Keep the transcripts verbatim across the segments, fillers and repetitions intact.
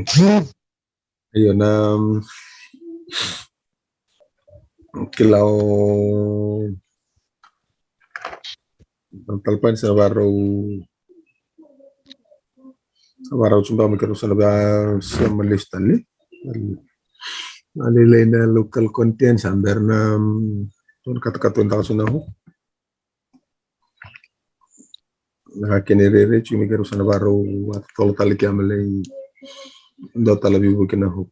Io, na kila o na talapani sa na varau sa varau cuba me keirau sa na via sema lesu tale. Na lelei na local content sa bera na tona katakata e daka sa na hu. Na kena rere cu me keirau sa na varau a totolo tale ke a me lai dua tale vivu kina hu.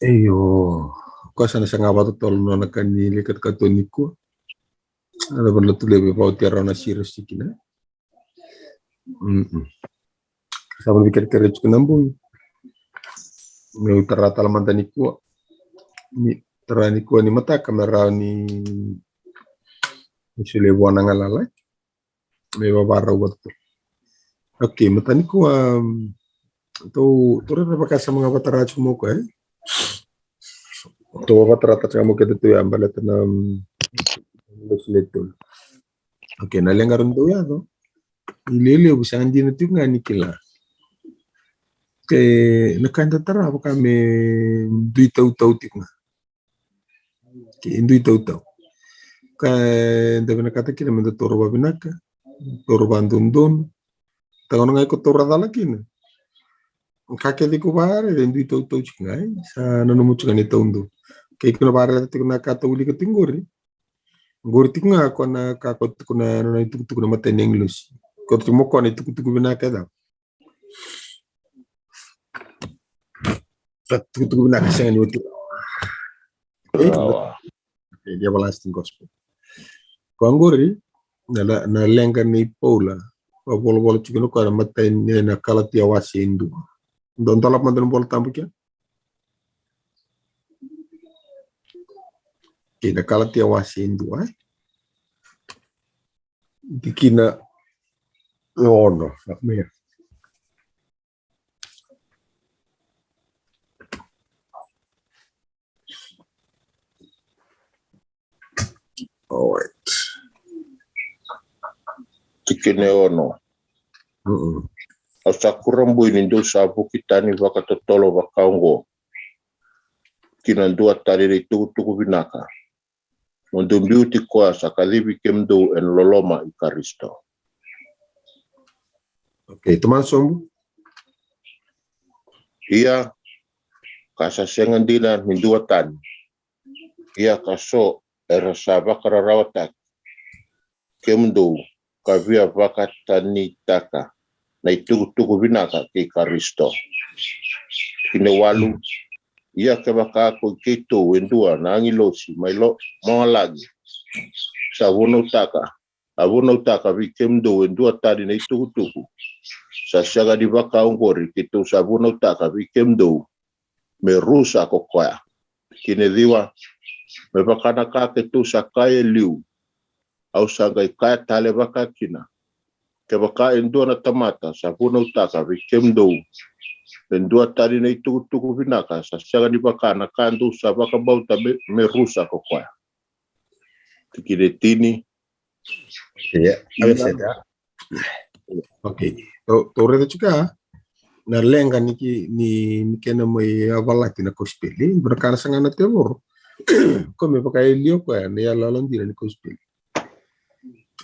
Io, koya sa na saga vakatotolo nona ka ni lai katakata nikua. Ana vanatu levu e vauti a rau na sira sikina. Sa vana vikerekere tiko na bui. Meu tara tala mada nikua. Ni tara nikua ni mataka me rawa ni ni solia vua na galala. Me vavarau vata. Okay, mata nikua tou tou rere vakasama ga vatara tiko mo koya. Tou vavatara tiko ga mo keda tu ya baleta na legislator. Okay, na leqa rau dau yaco. Lelevu sa dina tiko ga ni kila. Ke na ka da tara vaka me dui tautau tiko ga. Ke dui tautau. Ka da vinakata kina me da toro vavinaka, toro vadodonu. Tagana ga iko toro cala kina. Ka kece iko vare e dui tautau tiko ga, e sa nanuma tiko ga ni taudonu. Ke iko na vare tiko na ka tau wilika tiko qori. Qori tiko ga ko na ka ko tiko na nona itukutuku na matai ni agilosi. Ko tiko mo ko na itukutuku vinaka e cava. Sa tukutuku vinaka sega ni oti. The everlasting gospel. Ko qori na leqa nei Paula. Ko volavola tiko na koya na matai ni na Kalatia wase e dua. Dua dolava mada na bola tabu kea. Kei na Kalatia wase e dua. Tikina e ono. Alright. Tikina e ono. Au sa kurabui ni dou sa vuki tani vakatotolo vakaoqo ki na dua tani na itukutuku vinaka. Mo dou biuti koya sa kacivi kemudou ena loloma i Karisito. Okay, tomana sobu. Ia ka sa sega dina ni dua tani, ia ka so era sa vakararawataki kemudou ka via vakatanitaka na itukutuku vinaka kei Karisito. Tikina walu. Ia kevaka ko i keitou e dua na agilosi mai lomalagi sa vunautaka, a vunautaka vei kemudou e dua tani na itukutuku, sa sega ni vaka oqori keitou sa vunautaka vei kemudou me rusa ko koya. Tikina ciwa. Me vaka na ka keitou sa kaya e liu, au sa qai kaya tale vakakina. Kevaka e dua na tamata sa vunautaka vei kemudou e dua tani na itukutuku vinaka, sa sega ni vaka na ka dou sa vakabauta me, me rusa ko koya. Tikina e tini. Ia, ia. Okay. Tou raica tiko na leqa ni, ni, ni kena mai yavalati na kosipeli. Dua na ka na saga na tevoro. Ko me vakayalia o koya na iyaloyalo dina ni kosipeli.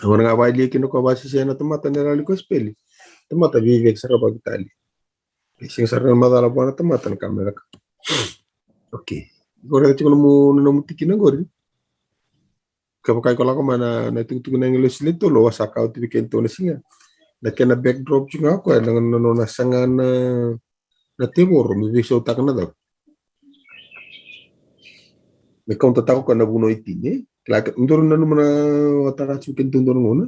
Au na ga vakayalia kina ko vasisina na tamata na iyaloyalo ni kosipeli. Tamata viveki sara vakitali. E sega sara na macala vua na tamata na ka me caka. Okay. Ko raica tiko na nomu, na nomu tikina qori. Kevaka iko lako mai na, na itukutuku na agilosi le tolu, au sa kaya oti vei kemudou na siga. Na kena backdrop tiko ga o koya na, na, na saga na, na tevoro me veisautaka na cava. Me kauntataka o koya na vunau e tini, e? Kila, dou nanuma na, au tara tiko vei kemudou na gauna.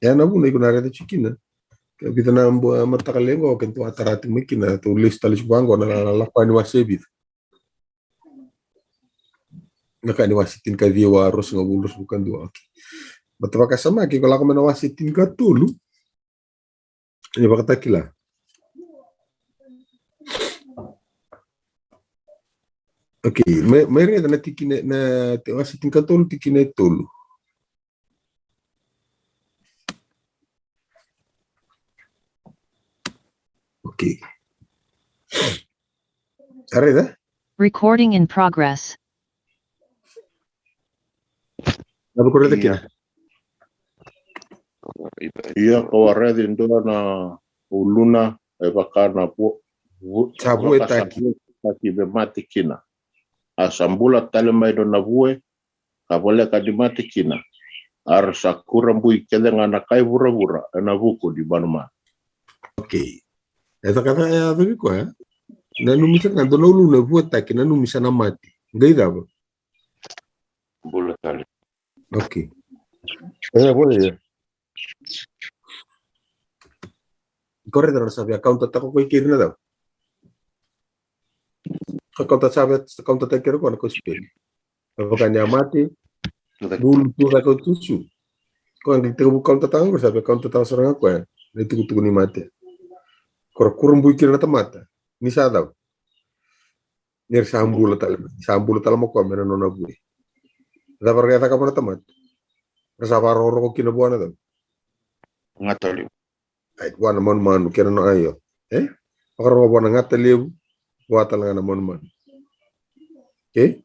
Ia na vuna iko na raica tiko kina. Ke vica na bua mataka leqo, keitou a tara tiko mai kina, tou lesu tale tiko vaqo na, na, na Lako Yani wase vica. Lako Yani wase tinikaciwa, ruasagavulu, ruasagavulu ka dua, okay. Baleta vakasama, ke iko lako mai na wase tinikatolu. Ni vakatakila. Okay, mai, mai raica na tikina, na wase tinikatolu tikina e tolu. Okay. A raica? Recording in progress. Na vuku raica kina. Ia, kau a raica e dua na uluna e vaka na vu, vu, sa vuetaki. Sa vuetaki me mate kina. A sa bula tale mai nona vue, ka voleka ni mate kina. A ra sa kurabui kece ga na kai vuravura ena vuku ni manumanu. Okay. E cakacaka e yacovi koya. Nanumi saka ga dua na uluna e vuetaki, nanumi sa na mate. Qai cava? Bula tale. Okay. E, bula ia. Ko raica ra sa via kauntataka ko i keri na cava? Ka kaunta sa via kauntataki keri koya na kosipeli. Vaka ni a mate, bulu tu cake o Jisu. Koya qai tekivu kauntataka qori, sa via kauntataka sara ga koya na itukutuku ni mate. Ko ra kurabui kina na tamata ni sa cava? Ni ra sa bula tale, sa bula tale mai koya mai na nona vue. Cava ra qai cakava na tamata? Ra sa vakarokoroko kina vua na cava? Gata levu. Ai, vua na manumanu kei na nona, io. E? Vakarokoroko vua na gata levu, vua tale ga na manumanu. Okay?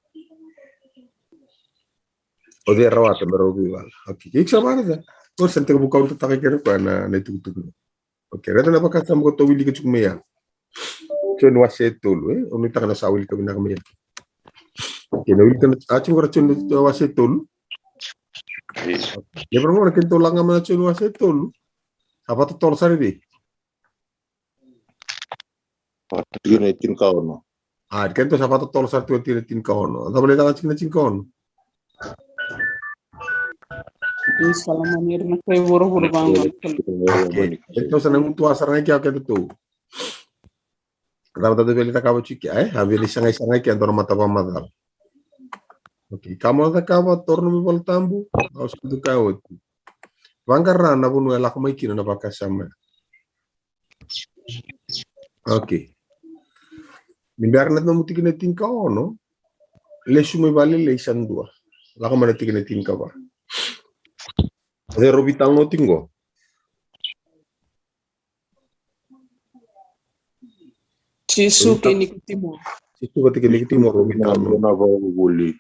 O cei e rawata me rau veivala? Okay, iko sa vakaraica. Ko sa tekivu kauntataka kei ira koya na, na itukutuku. Okay, raica na vakasama ko tou wilika tiko mai ya. Joni wase e tolu, e? O nuitaka na sa wilika vinaka mai ya. Okay, na wilika na, a, tiko qori Joni wase e tolu. Ia. Ia, vaka qo na keitou lako ga mai na Joni wase e tolu. Sa vakatotolo sara i vei? Tikina e tinikaono. A, keitou sa vakatotolo sara tu na tikina e tinikaono. Cava na icaka na tikina e tinikaono? Ni sa lomani ira na kai vuravura vaqo. Okay. Keitou sa na gutuwa sara ga i kea o keitou. Cava tou via lai cakava tiko i kea, e? A via lai sagai sara ga i kea e dua na mata vakamacala. Okay, ka mo na cakava, taura nomu iVola Tabu, au sa dau kaya oti. Vaqara na vanua e lako mai kina na vakasama ya. Okay. Ni bera na nomu tikina e tinikaono, lesu mai valelei sa dua. Lako mai na tikina e tinikava. O cei rau veitalanoa tiko qo? Jisu kei Nikotimo. Jisu vata kei Nikotimo rau veitalanoa. Na vakavuvuli.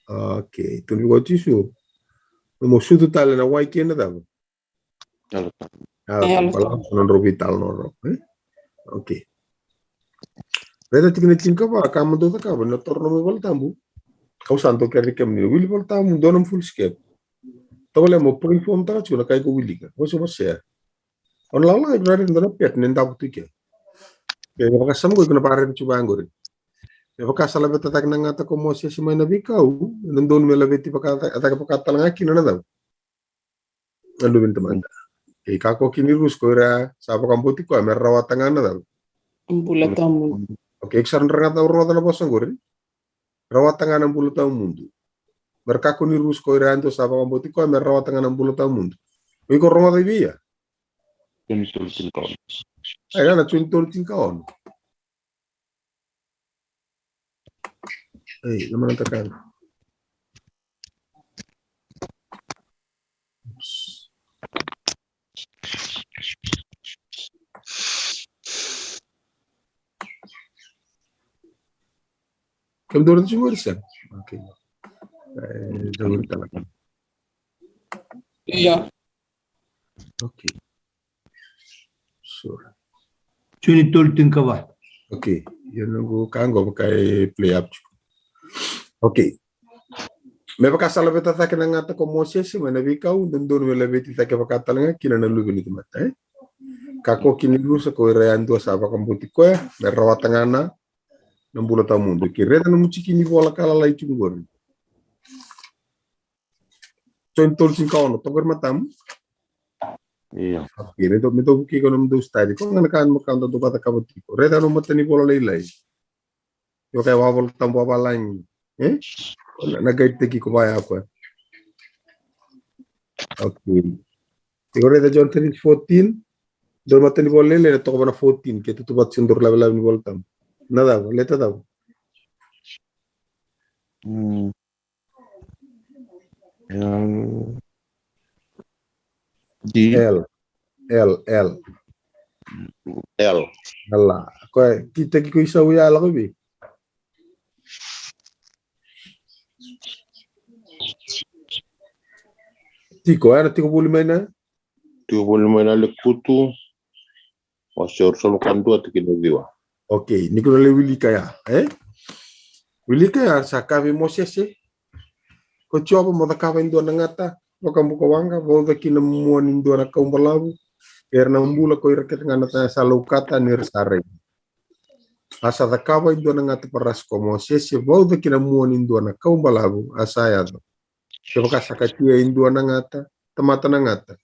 Okay, tukuna vei koya o Jisu, mo sucu tale na wai kei na cava? Yalo Tabu. Yalo Tabu. Nodrau veitalanoa rau, e? Okay. Raica tikina e tinikava, ka mo dou cakava, ni o taura nomu iVola Tabu. Kau sa dau kerea vei kemuni, wili iVola Tabu, dua nomu full script. Tovolea mo pray form taka tiko na ka iko wilika. Wasewasea. O na lako lai raica e dua na pet ni davu tu i kea. E, na vakasama qo iko na vakaraica tiko vaqori. E vaka sa laveta cake na gata ko Mosese mai na veikau, e dodonu me laveti vaka, cake vaka tale ga kina na cava? Na Luve ni tamata. Kei kakua kina ni rusa ko ira sa vakabauti koya me ra rawata ga na cava? Bula tawamudu. Okay, iko sa na rogoca, rogoca na vosa qori. Rawata ga na bula tawamudu. Me ra kakua ni rusa ko ira yadua sa vakabauti koya me ra rawata ga na bula tawamudu. O iko rogoca i vei ya? Joni tolu tinikaono. Ai, na Joni tolu tinikaono. Ei, na mana takana. Kemudou raica tiko qori sa? Okay. E, dou raica tale. Ia. Okay. Sure. Joni tolu tinikava. Okay. Ia noqu ka qo vaka e play up tiko. Okay. Me vaka sa laveta cake na gata ko Mosese mai na veikau, dodonu me laveti cake vaka tale ga kina na Luve ni tamata, e? Kakua kina ni rusa ko ira yadua sa vakabauti koya me ra rawata ga na bula tawamudu. Kei raica nomu tikinivola ka lalai tiko qori. Joni tolu tinikaono, toka i matamu. Ia. Okay, me dou, me dou vukei iko nomudou study. Koya ga na ka, na ka dou vakacakava tiko. Raica nomu matanivola lailai. Io, kaya vakavola tabu vavalagi. E? Na, na guide taki iko vaya koya. Okay. Iko raica John three fourteen. Dou matanivola lailai na toka va na fourteen. Keitou tu vata tiko na nodaru lavelave ni Vola Tabu. Na cava, leta cava? Mm. L. D. L. L, L. L. Ala. Ko e, kitaki ko i sau ya lako i vei? Tiko, era tiko voli mai na? Tiko voli mai na Lekutu. Wase ruasagavulu ka dua tikina ciwa. Okay, ni ko na lai wilika ya, e? Wilika ya, sa kaya vei Mosese ko Jiova, mo cakava e dua na gata vakabukawaqa, vauca kina mua ni dua na kau balavu, era na bula ko ira kece ga na tamata sa laukata ni ra sa raica. A sa cakava e dua na gata parasa ko Mosese, vauca kina mua ni dua na kau balavu, a sa yaco. Kevaka sa katia e dua na gata, tamata na gata,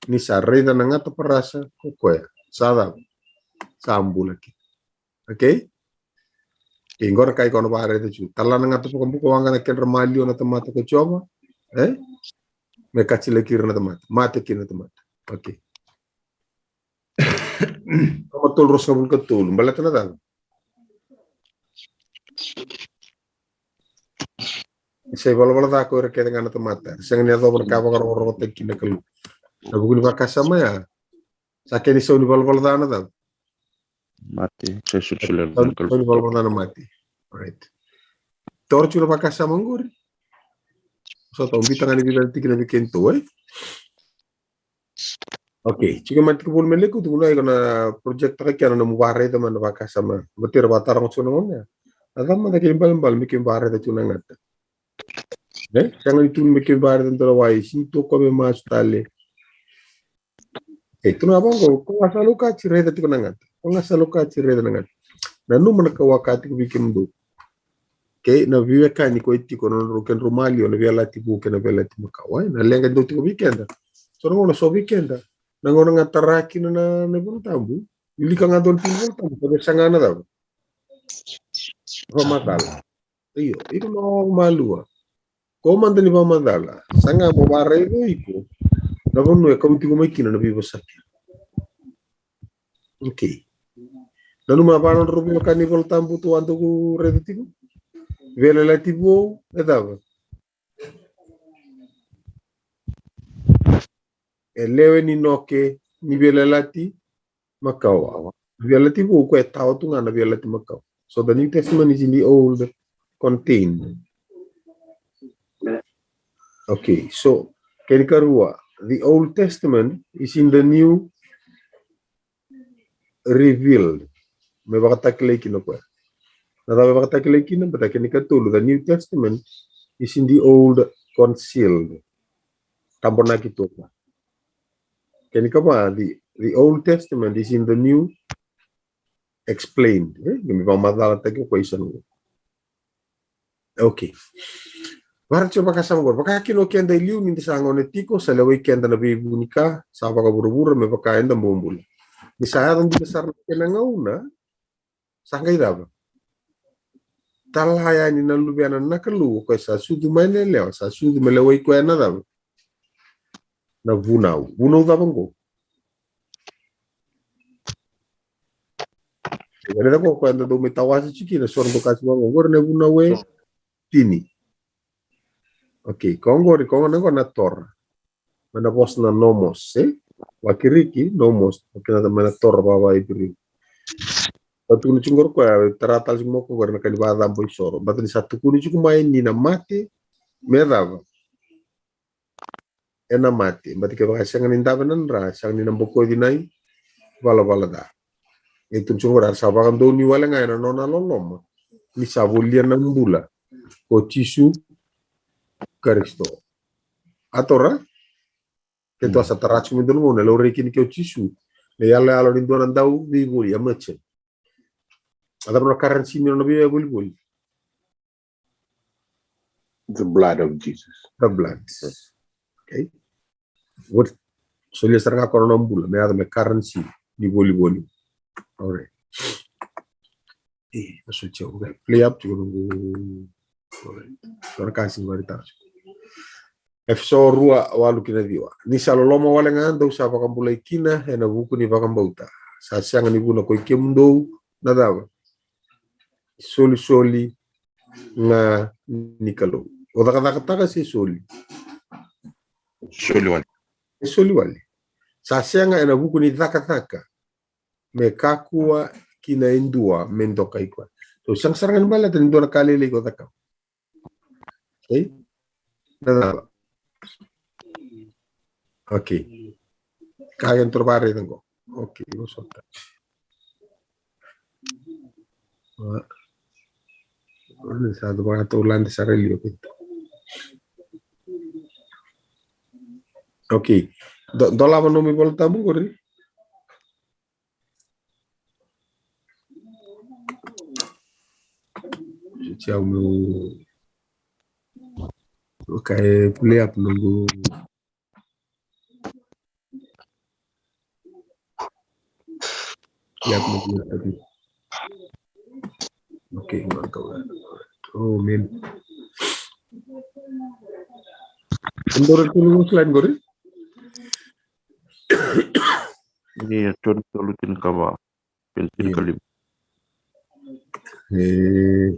ni sa raica na gata parasa ko koya, sa cava? Sa bula kina. Okay? Kei qo na ka iko na vakaraica tu. Tala na gata vakabukawaqa na kedra maliwa na tamata ko Jiova. E? Me katilaki ira na tamata. Mate kina na tamata. Okay. Roma tolu ruasagavulu ka tolu. Baleta na cava? Sa ivalavala ca ko ira kece ga na tamata. Sega ni yacova na ka vakarokorokotaki kina na Kalou. Na vuku ni vakasama ya. Sa kena isau ni valavala ca na cava? Mate, sa isulusulu na Kalou. Isau ni valavala ca na mate. Right. Tora tu na vakasama qori. Sa tau bita ga ni vila tiki na weekend tu, e? Okay, tiko mate tiko voli me leku tu na iko na project taka kena na mu vakaraica ma na vakasama. Matira vakatara ngo tu na gone. A cava mada kei balebale me kei vakaraica tu na gata. E? Sega ni tu me kei vakaraica tu na wai, si tu ko me masu tale. E, tu na vaqo, ko ga sa laukati raica tiko na gata. Ko ga sa laukati raica na gata. Nanuma na ka au a kaya tiko vei kemudou. Kei na veiwekani ko e tiko na nodrau kedrau maliwa na Veiyalayalati Vou kei na Veiyalayalati Makawa, e, na leqa dau tiko vei keda. So na gauna so vei keda. Na gauna ga tara kina na, na iVolatabu. Wilika ga dua na tiki ni iVolatabu. Ka vei saga na cava? Vakamacala. Io, iko na malua. Ko mada ni vakamacala. Saga mo vakaraica iko na vanua e kau tiko mai kina na veivosaki. Okay. Nanuma vaka na nodrau veiwekani iVolatabu tu a dau raica tiko. Veiyalayalati Vou, e cava? E lewe ni noke ni Veiyalayalati Makawa. Veiyalayalati Vou ko e tawa tu ga na Veiyalayalati Makawa. So the New Testament is in the old contained. Okay, so kena ikarua, the Old Testament is in the new revealed. Me vakatakilai kina o koya. Na cava me vakatakilai kina, baleta kena ikatolu, the New Testament is in the old concealed. Tabonaki tu o koya. Kena ikava, the, the Old Testament is in the new explained. E? Me vakamacalataki o koya i sa na. Okay. Vara tiko vakasama qori. Vaka kina o keda e liu ni da sa gone tiko, sa lewai keda na veivunika sa vakavuravura me vaka eda bobula. Ni sa yaco dina sara na kena gauna, sa qai cava? Tala yani na Luvena na Kalou, o koya sa sucu mai na yalewa, sa sucu me lewai koya na cava? Na vunau. Vunau cava qo? Ia na cava o koya da dau mai tawase tiko kina, so na dau kasi vaqo, qori na vunau e tini. Okay, ko qori, ko na qo na Torah. Mai na vosa na nomos, e? Vakiriki, nomos, okay, na mai na Torah vaka Iperiu. Ka tukuna tiko qori koya, tara tale tiko mo ko qori na ka ni vakacabo isoro. Baleta ni sa tukuni tiko mai ni na mate me cava? Ena mate. Baleta kevaka e sega ni dave na dra, sega ni na bokoci na ivalavala ca. E tukuna tiko qori, sa vakadonui wale ga ena nona loloma ni sa volia na bula ko Jisu Karisito. A Torah? Keitou a sa tara tiko mai dua na gauna e laurai kina ke o Jisu na iyaloyalo ni dua na dauveivoli, a merchant. A cava na currency ni nona veivolivoli? The blood of Jesus. The blood. Okay. What? Solia sara ga ko na nona bula me yaco me currency ni volivoli. Alright. E, a so tiko, okay. Play up tiko noqu. Alright. Sora kasi vari tara. Efeso rua, walu ki na ciwa. Ni sa loloma wale ga dou sa vakabulai kina ena vuku ni vakabauta. Sa sega ni vuna koi kemudou na cava? Isolisoli ga ni Kalou. O cakacakataka se soli? Soli wale. E soli wale. Sa sega ena vuku ni cakacaka. me kakua kina e dua me dokai koya. So sega sara ga ni baleta ni dua na ka lailai ko cakava. Ei? Na cava? Okay. Ka ya toro vare tango. Okay, vosota. Ni sa tu vaka tu landi sara liu. Okay. Do, dolava nomu iVola Tabu qori. Siau meu. Okay, play up noqu. Play up noqu. Okay, marka. Oh, man. Andora tu noqu slide qori. Ni ya tolu tolu tinikava. Tinikava. E,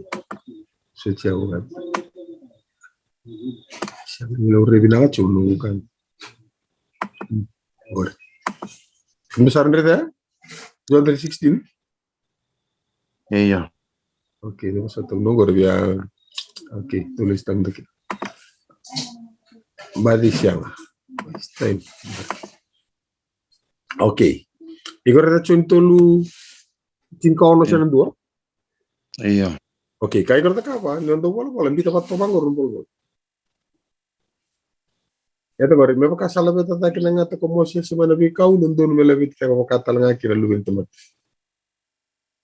so tia o ga. Sia ni lau revi na ga tio no ga. Qori. Kumi sara ndre da? John three sixteen? Eia. Okay, ni vasa tau no qori via. Okay, tolu isi tau daki. Badi sianga. It's time. Okay. Iko raica Joni tolu, tinikaono se na dua? Io. Okay, ka iko raica ka va, ni o dau volavola, bita vata vaqori volavola. Ia qori, me vaka sa laveta cake na gata ko Mosese mai na veikau, dodonu me laveti cake vaka tale ga kina luve ni tamata.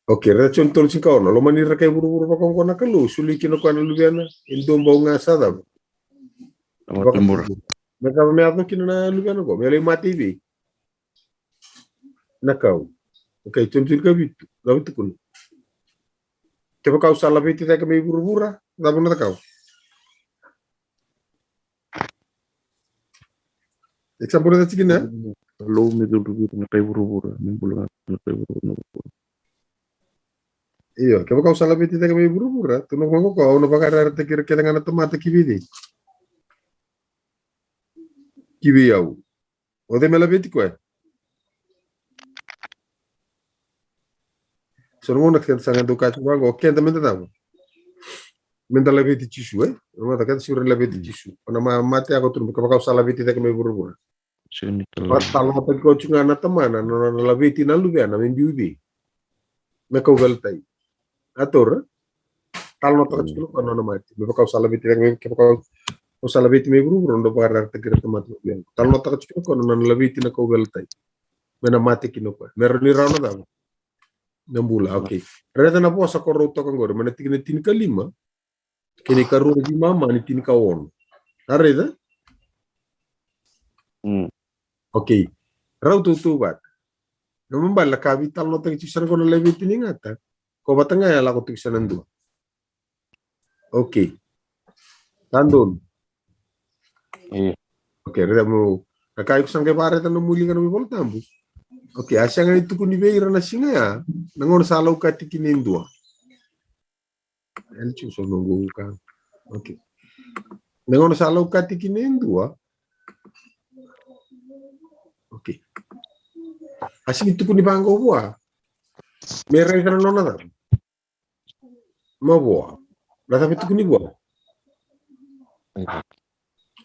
Okay, raica Joni tolu tinikaono, lomani ira na kai vuravura vakaoqo na Kalou, soli kina o koya na luvena e dua bau ga sa cava? Tamata bura. Me cava me yaco kina na luvena oqo, me lai mate i vei? Na kau. Okay, Joni tinikavitu, cava e tukuna? Kevaka au sa laveti cake mai vuravura, cava na cakau? Example, that's again, eh? Kalou me cudru vei ira na kai vuravura, me bula na kai vuravura. Io, kevaka au sa laveti cake mai vuravura, tukuna vaqo, au na vakayarayarataki ira kece ga na tamata ki vei cei? Ki vei au. O cei me laveti koya? So na gauna keda sa ga dau kaya tiko vaqo, o keda meda cava? Meda laveti Jisu, e? O na mata keda sega ni laveti Jisu. O na ma, mate yako tu, kevaka au sa laveti cake mai vuravura. Sega ni talanoataki koya tiko ga na tamana, na nona laveti na luvena me biu i vei? Me kauveilatai. A taura? Talanoataka tiko na koya na nona mate. Me vaka au sa laveti cake mai, kevaka au sa laveti mai vuravura, au dau vakayarayarataki ira na tamata. Talanoataka tiko na koya na nona laveti na kauveilatai. Me na mate kina o koya. Me rawa ni rawa na cava? Na bula, okay. Raica na vosa ko rau toka qori, mai na tikina tinikalima kei na ikarua ni Veimama ni tinikaono. A raica? Mm. Okay. Rau tautauvata. Na mabala ka veitalanoataki tiko sara qo na laveti ni gata. Ko vata ga ya lako tiko sara na dua. Okay. Sa donu. Io. Okay, raica mo. Na ka iko sa qai vakaraica na nomu wilika na iVola Tabu. Okay, a sega ni tukuni vei ira na siga ya na gauna sa laukati kina e dua. Ena tiko so noqu ka. Okay. Na gauna sa laukati kina e dua. Okay. A sega ni tukuni vaqo vua. Me raica na nona cava? Mavoa. Na cava e tukuni vua?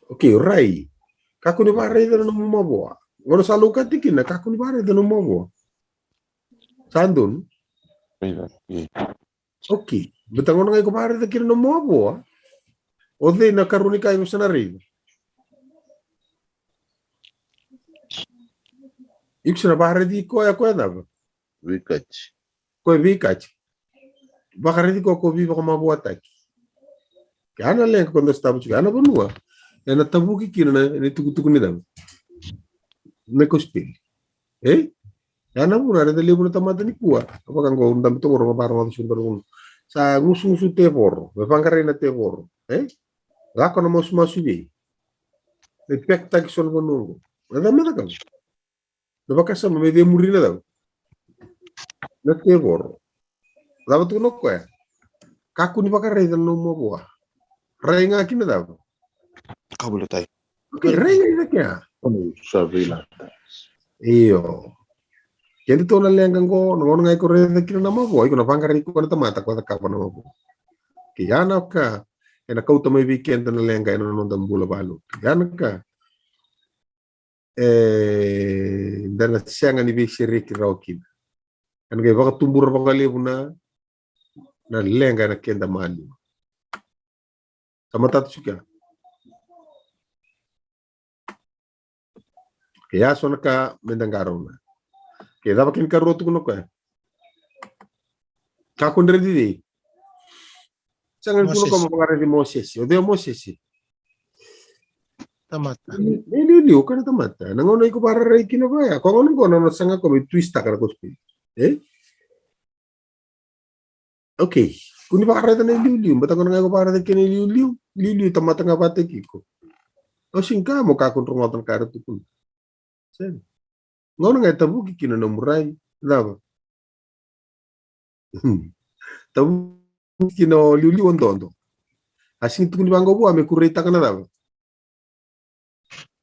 Okay, rai. Kakua ni vakaraica na nomu mavoa. Gauna sa laukati kina, kakua ni vakaraica na nomu mavoa. Sa donu? Io. Okay. Baleta gauna ga iko vakaraica kina na nomu mavoa, o cei na karua ni ka iko sa na raica? Iko sa na vakaraici koya, koya cava? Veikati. Koya veikati. Vakaraici koya ko veivakamavoataki. Ke a na leqa ko da sa tavuki, a na vanua ena tavuki kina na, na itukutuku ni cava? Na kosipeli. E? A na vuna, raica levu na tamata nikua. Vaka qo, dabe toqoro, vavara, vaca, suru, vaca, vuna. Sa gusugusu tevoro, me vaqarai na tevoro. E? Lako na masumasu vei? Me pekitaki so na vanua qo. Na cava me cakava? Na vakasama me cemuri na cava? Na tevoro. Cava tukuna o koya? Kakua ni vakaraica na nomu mavoa. Rai ga kina cava? Kauveilatai. Okay, rai ga kina. Sa veilatai. Io. Kedatou na leqa qo, na gauna ga iko raica kina na mavoa, iko na vaqarai iko na tamata ko cakava na mavoa. Ke ya na ka ena kauta mai vei keda na leqa ena noda bula valotu. Ya na ka eda na sega ni veisereki rawa kina. Ena qai vakatubura vakalevu na, na leqa ena keda maliwa. Sa matata tiko ya. Ke ya so na ka meda qarauna. Ke cava kena ikarua tukuna o koya? Kakua ni raici cei? Sega ni tukuna o koya mo vakaraici Mosese. O cei o Mosese? Tamata. Na iliuliu, o koya na tamata. Na gauna iko vakararai kina vaya. Ko gauna qo na nona saga ko me twist-taka na kosipeli. E? Okay. Kua ni vakaraica na iliuliu, baleta gauna ga iko vakaraica kina na iliuliu, iliuliu tamata ga vata kei iko. Au sega ni kaya mo kakua ni rogoca na ka era tukuna. Sega. Gauna ga e tavuki kina na nomu rai, cava? Tavuki kina o iliuliu, o dodo. A sega ni tukuni vaqo vua me kureitaka na cava?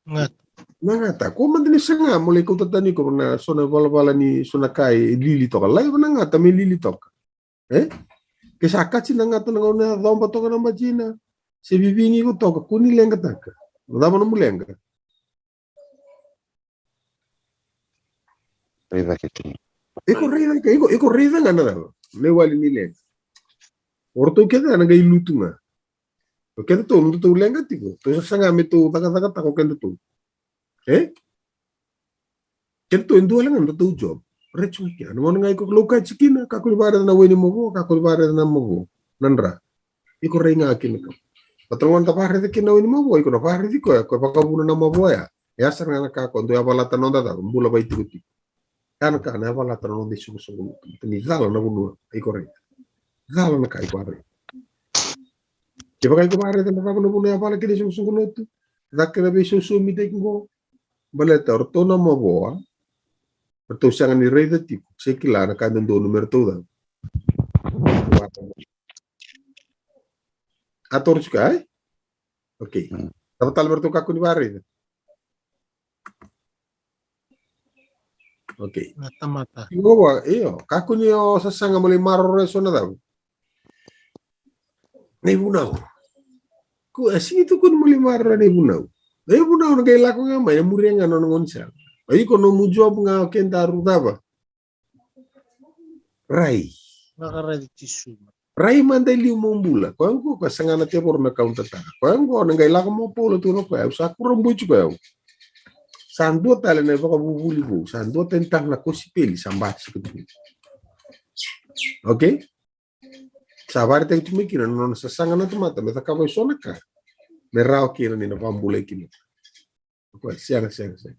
Gata. Na gata. Ko mada ni saga mo lai kauta tani iko na so na valavala ni so na ka e lili toka. Laiva na gata me lili toka. E? Ke sa kati na gata na gauna ya, coba toka na batina. Se vivigi iko toka, kua ni leqataka. Cava nomu leqa? Raica kece. Iko raica, iko, iko raica ga na cava? Na iwali ni leqa. O ratou kece na qai lutu ga. O kedatou, nodatou leqa tiko, tou sa saga me tou cakacakataka o kedatou. E? Kedatou e dua wale ga nodatou job. Raica tiko kina. Na gauna ga iko laukati kina, kakua ni vakaraica na we ni mavoa, kakua ni vakaraica na mavoa, na dra. Iko rai ga kina ka. Baleta na gauna da vakaraica kina na we ni mavoa, iko na vakaraici koya, koya vakavuna na mavoa ya. E ya sara ga na ka ko dau yavalata na noda cava, bula vaitikotiko. Ya na ka na yavalata na noda isoqosoqo lotu. Ni cala na vanua iko raica. Cala na ka iko a raica. Kevaka iko vakaraica na cava na vanua e yavala kina isoqosoqo lotu, caka na veisausaumi tiko qo. Baleta o ratou na mavoa, ratou sega ni raica tiko se kila na ka dodonu me ratou cava. A toro tiko, e? Okay. Mm. Cava tale me ratou kakua ni vakaraica? Okay. Na tamata. Io, io, kakua ni o sasaga mo lai maroroya so na cava? Na ivunau. Ko a sigi tu kua ni mo lai maroroya na ivunau. Na ivunau na qai lako ga mai, na muria ga na nona gaunisala. O iko nomu job ga o kedaru cava? Rai. Vakaraici Jisu. Rai mada e liu mo bula. Koya qo, koya saga na tevoro na kauntataka. Koya qo na qai lako mai o Paula, tukuna o koya, au sa kurabui tiko o yau. Sa dua tale na ivakavuvuli vou. Sa dua tani tale na kosipeli sa bati tiko. Okay? Sa vakaraitaki tiko mai kina na nona sasaga na tamata me cakava e so na ka me rawa kina ni na vakabulai kina. Okay, sega, sega, sega.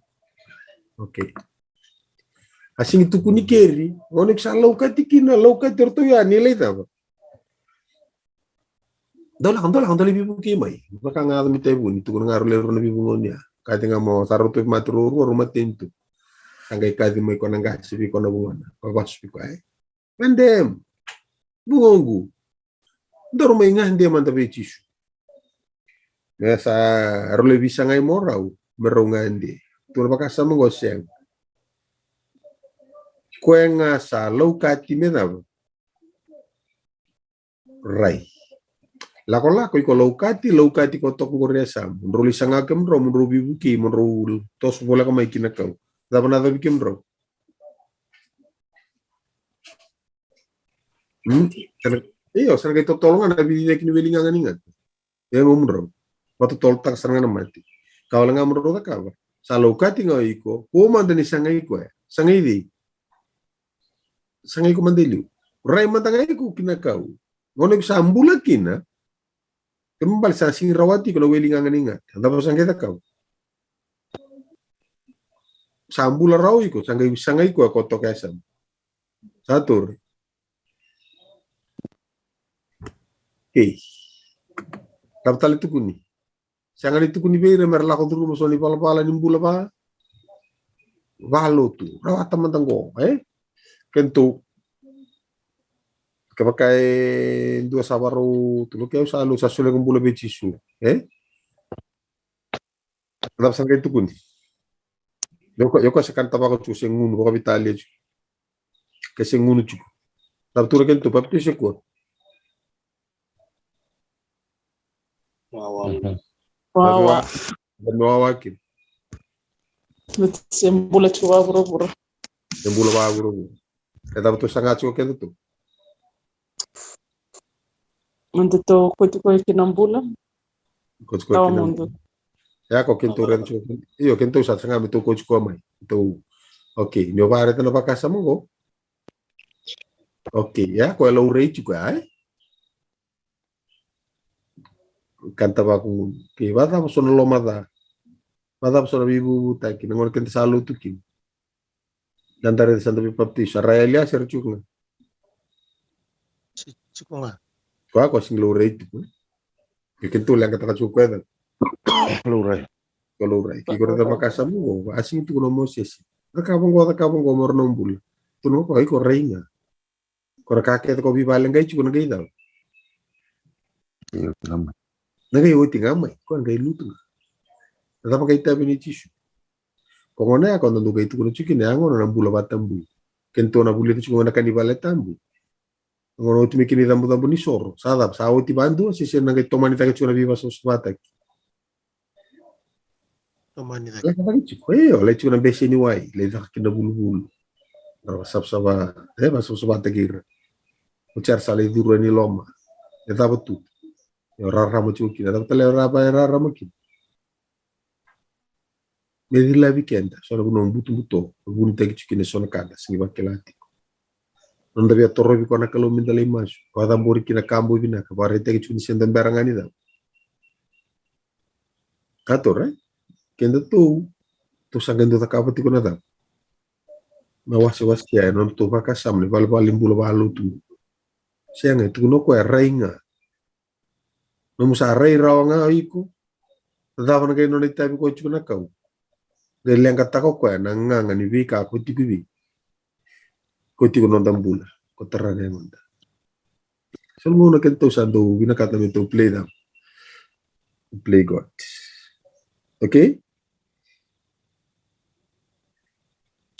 Okay. A sigi tukuni keri, gauna iko sa laukati kina, laukati ratou ya, ni lai cava? Dou lako, dou lako, dou lai veivukei mai. Vaka ga yaco mai Taivuni, tukuna ga rau lewe rua na veivugonia. Kaci ga mo sa rau tauvimate ruarua, rau mateni tu. Sa qai kaci mai ko na qase vei ko na vugona. Ko vasu vei ko, e? Gade. Vugoqu. Daru mai gade mada vei Jisu. Me sa rau lai veisagai mo rau, me rau gade. Tukuna vakasama qo sega. Koya ga sa laukati me cava? Rai. Lakolako iko laukati, laukati ko toka qori e yasamu. Drau lai saga kemudrau, mo drau veivukei, mo drau toso voleka mai ki na kau. Cava na yacovi kemudrau? Hmm? Sa na, io, sa na qai totolo ga na veiciciyaki ni weligaga ni gata. E yagomudrau. Vakatotolotaka sara ga na mate. Ka wale ga mudrau cakava. Sa laukati ga o iko, kua mada ni sagai koya. Sagai cei? Sagai iko mada e liu. Rai mada ga iko ki na kau. Gauna iko sa bula kina, kena ibalebale sa sigi rawati iko na weligaga ni gata. Cava sa qai cakava? Sa bula rawa iko, sa qai sagai koya ko toka e yasamu. Sa toro. Okay. Cava tale tukuni? Sega ni tukuni vei ira me ra lako curuma so na ivalavala ni bula va, valotu. Rawata mada qo, e? Kedatou, kevaka e dua sa varau tu, okay, au sa lotu, sa solia noqu bula vei Jisu, e? Cava sa qai tukuni? Io, ko, io, ko sa kana tavako tu se gunu, vakaveitalia tu. Ka se gunu tiko. Sa tu na kena tu papitaiso e kua. Wawa. Mhm. Wawa. Wawa kina. Se bula tiko vakavuravura. Se bula vakavuravura. E cava tou saga tiko keda tu? Meda tou koti koya ki na bula. Koti koya ki na bula. Ia ko keda tou raica tiko. Io, keda tou sa saga me tou koti koya mai. Tou. Okay, ni o vakaraica na vakasama qo. Okay, ia ko e laurai tiko ya, e? Kanta vakagunu. Okay, vacava so na loma ca? Vacava so na veivuvutaki na gauna keda sa lotu kina? Da da raica sa da veipapitaiso, sa ra yali a se ra tiko ga? Tiko ga. Koya ko sega ni laurai tiko. Ke keitou leqataka tiko koya ca. Laurai. Ko laurai. Ke ko raica vakasama qo, a sega ni tukuna o Mosese, cakava qo, cakava qo mo ra na bula. Tukuna ko iko rai ga. Ko ra ka kece ko veivaleqai tiko na qai cava? Io, tiko ga mai. Na qai oti ga mai, ko na qai lutu ga. Na cava qai itavi nei Jisu? Ko gona ya ko da dau qai tukuna tiko kina ya gona na bula vakatabui. Keitou na vulica tiko gona ka ni vale tabu. Gona oti mai kina icabocabo ni soro. Sa cava, sa oti vadua se se na qai tomani cake tiko na veivasavasavataki? Tomani cake. Lako cake tiko. Io, lai tiko na bese ni wai, lai caka kina vuluvulu. Ra vasavasava, e, vasavasavataki ira. Oti era sa lai curu yani loma. E cava tu? Io, rarama tiko kina. Cava tale rarama, e rarama kina? Me cilavi keda so na vanua butobuto, vunitaki tiko kina so na ka da sega ni vakila tiko. Noda via torovi koya na Kalou meda lai masu, vakacabori kina ka boi vinaka, vakaraitaki tiko ni se da bera ga ni cava. Ka tou rai, keda tou, tou sa qai dau cakava tiko na cava? Na wasewase ya, e nodatou vakasama ni valevale ni bula vakalotu. Sega, e tukuna o koya, rai ga. Nomu sa rai rawa ga o iko. Cava na qai nona itavi koya tiko na kau? Qai leqataka o koya na gaga ni veika ko tiko vei, ko tiko noda bula, ko tara na yagoda. So na gauna keitou sa dau vinakata me tou play them. Play God. Okay?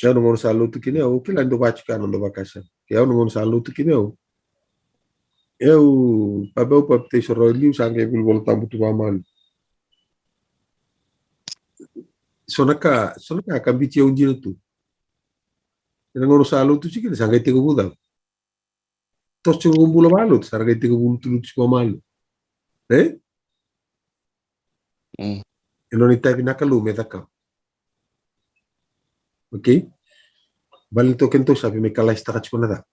Au na gauna sa lotu kina au, kila ni dau vatuka na dau vakasama. Ke au na gauna sa lotu kina au, au papitaiso rawa e liu, sa qai vuli Vola Tabu tu vakamalua. So na ka, so na ka ka biuti au dina tu. Ena gauna sa lotu tiko kina sa qai tekivu cava? Toso tiko ko bula vakalotu, sa ra qai tekivu lutulutu tiko vakamalua. E? Mm. E nona itavi na Kalou me cakava. Okay? Baleta o keitou sa via mai kalaisitaka tiko na cava?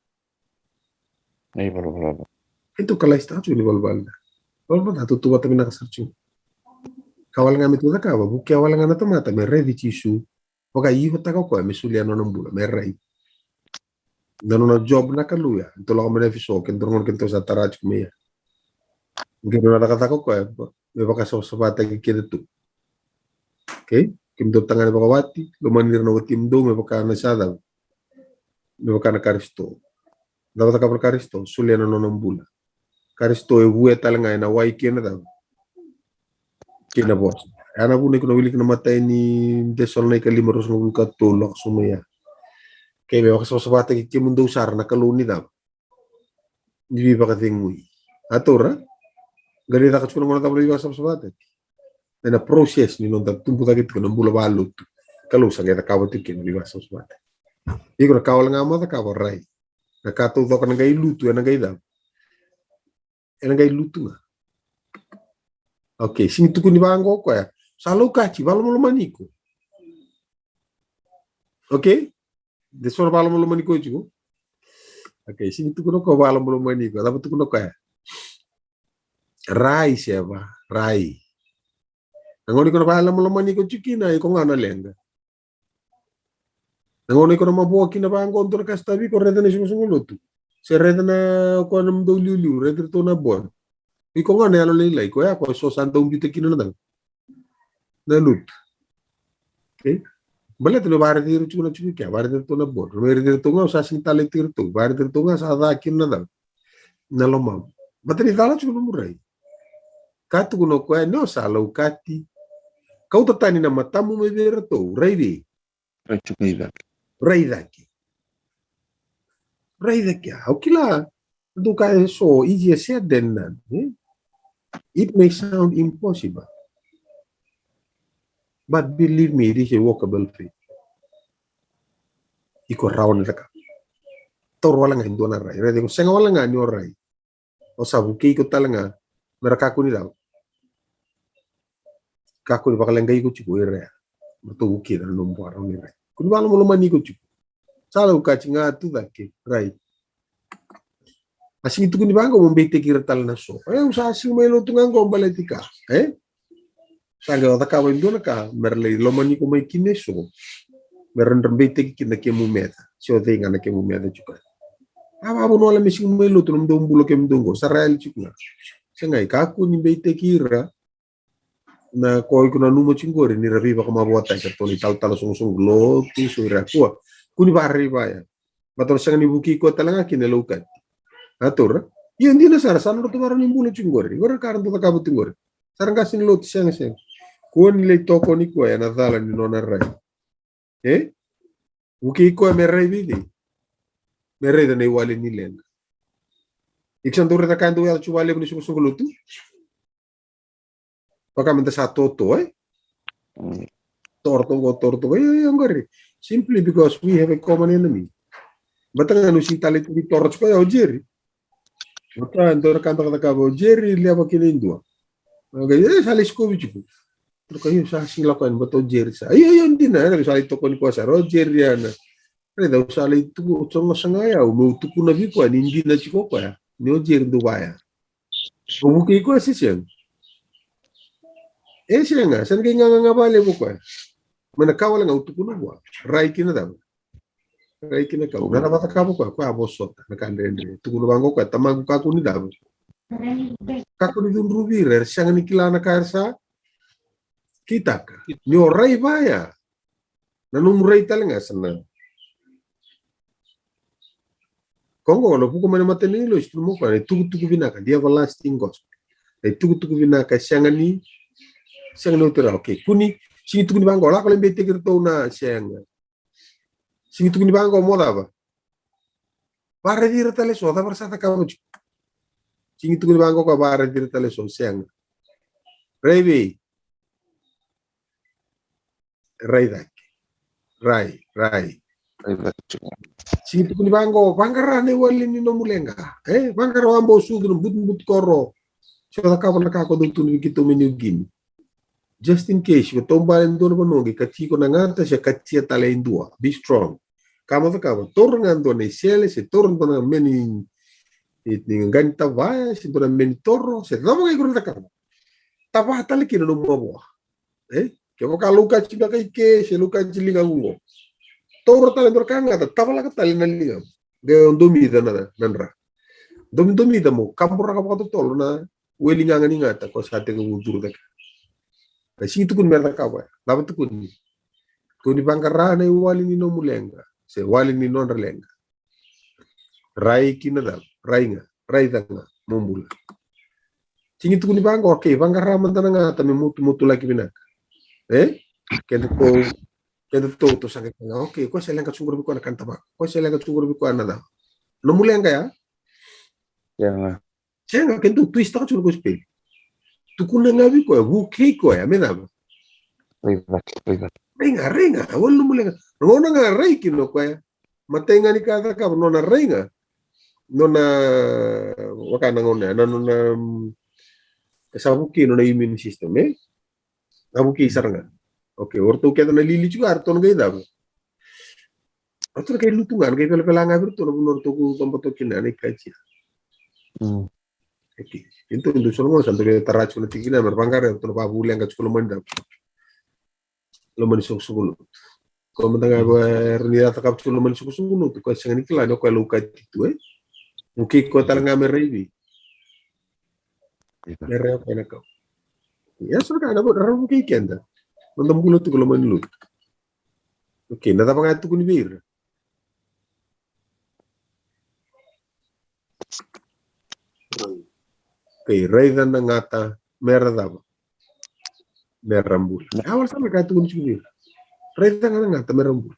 Na ivalavala ca. Keitou kalaisitaka tiko na ivalavala ca. Ivalavala ca, tou tu vata vinaka sara tiko. Ka wale ga me tou cakava, vukea wale ga na tamata me raici Jisu. Vakaivataka o koya me solia na nona bula, me rai. Na nona job na Kalou ya, tou lako mai na Efeso, keitou na gauna keitou sa tara tiko mai ya. Qai nona cakacaka o koya me vakasavasavataki keda tu. Okay? Kemudou tagane vakawati, lomani ira na watimudou me vaka na sa cava? Me vaka na Karisito. Cava cakava na Karisito? Solia na nona bula. Karisito e vuya tale ga ena wai kei na cava? Kei na vosa. Ya na vuna iko na wilika na imatai ni Cesalonaika lima, ruasagavulu ka tolu, lako sobu mai ya. Kei me vakasavasavataki kemudou sara na Kalou ni cava? Ni veivakacegui. A taura? Qai caka tiko na gauna cava na veivakasavasavataki? Ena process ni noda tubu cake tiko na bula vakalotu. Kalou sa qai cakava tiko kina na veivakasavasavataki. Iko na ka wale ga mo cakava, rai. Na ka taucoko na qai lutu, ena qai cava? Ena qai lutu ga. Okay, sega ni tukuni vaqo o koya. Sa laukati, vakalomalomani iko. Okay? De so na vakalomalomani iko tiko. Okay, sega ni tukuna o koya vakalomalomani iko. Cava tukuna o koya? Rai Seva, rai. Na gauna iko na vakalomalomani iko tiko kina, iko ga na leqa. Na gauna iko na mavoa kina vaqo dua na ka sa tavi iko, raica na isoqosoqo lotu. Se raica na koya na mudou liuliu, raici iratou na board. Iko ga na yalo lailai, koya ko so sa dau biuta kina na cava? Na lutu. Okay? Baleta ni vakaraici iratou tiko na tiko kea, vakaraici iratou na board. Mai raici iratou ga o sa sega ni talai tiko iratou, vakaraici iratou ga sa ca kina na cava? Na lomamu. Baleta ni cala tiko nomu rai. Ka tukuna o koya ni o sa laukati. Kauta tani na matamu mai vei iratou, rai vei? Rai tiko i cake. Rai i cake. Raica kea, au kila. Dou kaya so easier said than done, eh? It may sound impossible, but believe me, it is a workable faith. Iko rawa ni cakava. Taura wale ga e dua na rai. Raica, iko sega wale ga ni o rai, o sa vukei iko tale ga me ra kakua ni cava? Kakua ni vakaleqai iko tiko o ira ya. Me ratou vukei na nomu vakarauni rai. Kua ni vakalomalomani iko tiko. Sa lau kati ga tu cake, rai. A sigi tukuni vaqo mo beitaki ira tale na so. E, au sa sigi mai lotu ga qo baleti ka, e? Sa qai o cakava e dua na ka me ra lai lomani iko mai kina e so, me ra dra beitaki kina na kemu meca. Se o cei ga na kemu meca tiko ya. A vavuna wale me sigi mai lotu, nomudou bula kemudou qo, sa ra yali tiko ga. Sega, e kakua ni beitaki ira na ko iko nanuma tiko qori ni ra veivakamavoataki, ratou na italatala soqosoqo lotu, so ira kua. Kua ni vakaraica ya. Baleta o sega ni vukei koya tale ga kina e laukati. A taura. Io, dina sara, sa nodratou vakarau ni bula tiko qori. Qori ka ra dau cakava tiko qori. Sa ra qase ni lotu, sega, sega. Kua ni lai tokoni koya ena cala ni nona rai. E? Vukei koya me rai vei cei? Me raica na iwali ni leqa. Iko sa dau raica ka dau yaco tiko vakalevu ni soqosoqo lotu? Vaka meda sa toto, e? Mm. Toro toka qo, toro toka qo. Io, io, qori. Simply because we have a common enemy. Baleta ga niu sega tale ni toro tiko ya o Jerry. Baleta e dua na ka da cakava, o Jerry leva kina e dua. Okay, e, sa lai sikovi tiko. Baleta io, sa sega ni lako yani, baleta o Jerry sa. Io, io, dina, e, sa lai tokoni koya sara o Jerry ya na. Raica, au sa lai tuku, au sa qai saga ya, au meu tukuna vei koya ni dina tiko koya. Ni o Jerry dau vaya. O vukei koya se sega? E sega, sa na qai gaga ga vakalevu koya. Mai na ka wale ga au tukuna vua. Rai kina cava? Rai kina ka. Na cava cakava koya, koya a vosota na ka dredre. Tukuna vaqo koya, tamaqu, kakua ni cava? Kakua ni cudruvi ira, era sega ni kila na ka era sa kitaka. Ni o rai vaya. Na nomu rai tale ga sa na. Ko qo na vuku mai na matai ni losi, tukuna mo koya na itukutuku vinaka, the everlasting gospel. Na itukutuku vinaka, sega ni, sega ni oti rawa. Okay, kua ni sigi tukuni vaqo, lako lai beitaki iratou na, sega. Sigi tukuni vaqo mo cava? Vakaraici ira tale so, cava ra sa cakava tiko? Sigi tukuni vaqo ka vakaraici ira tale so, sega. Rai vei? Rai cake. Rai, rai. Rai cake. Sigi tukuni vaqo, vaqara na iwali ni nomu leqa. E, vaqara, vabau sucu na butubutu koro. Se o cakava na ka ko dau tukuna vei keitou mai New Guinea. Just in case, ko taubale e dua na vanua qai kati iko na gata, se katia tale e dua. Be strong. Ka mo cakava, taura ga dua na isele, se taura dua na meni, ni, ni qani tavaya, se dua na meni toro, se cava ga iko na cakava. Tava tale kina nomu mavoa. E? Kevaka laukati beka i ke, se laukati ligamu qo. Taura tale dua na ka gata, tavalaka tale na ligamu. Qai o domica na, na dra. Domidomica mo kaburaka vakatotolo na weli gaga ni gata ko sa tekivu curu cake. Na sigi tukuni me ra cakava ya. Cava tukuni? Kua ni vaqara na iwali ni nomu leqa. Se wali ni nodra leqa. Rai kina cava? Rai ga. Raica ga mo bula. Sigi tukuni vaqo, okay, vaqara mada na gata me motumotu laki vinaka. E? Kedatou, kedatou, tou sa qai kaya, okay, ko se leqa tiko qori vei koya na kana tavako. Ko se leqa tiko qori vei koya na cava? Nomu leqa ya? Ia ga. Sega, keitou twist-taka tiko na kosipeli. Tukuna ga vei koya, vukei koya me cava? Rai cake, rai cake. Rai ga, rai ga, wali nomu leqa. Na gauna ga rai kina o koya. Matai ga ni ka e cakava, nona rai ga. Nona, vaka na gauna ya, na nona, mm, e sa vukei nona immune system, e? Na vukei sara ga. Okay, o ratou kece na lili tiko, a ratou na qai cava? Ratou na qai lutu ga, na qai velavela ga vei ratou na vanua ratou coba toka kina, na ikatia. Mm. Okay. Keitou dau so na gauna sa dau qai tara tiko na tikina, me ra vaqara, ratou na vavuleqa tiko loma ni cava? Loma ni soqosoqo lotu. Ko mada ga, mm, era ni cakava tiko loma ni soqosoqo lotu, ko sega ni kila ni o koya laukati tu, e? Vukei koya tale ga me rai vei? Rai. Me rai o koya na kau. Ia so na ka na vo, ra vukei keda. Noda bula tiko loma ni lotu. Okay, na cava ga e tukuni vei ira? Okay, raica na gata me ra cava? Me ra bula. A wale sara na ka e tukuni tiko vei ira. Raica ga na gata me ra bula.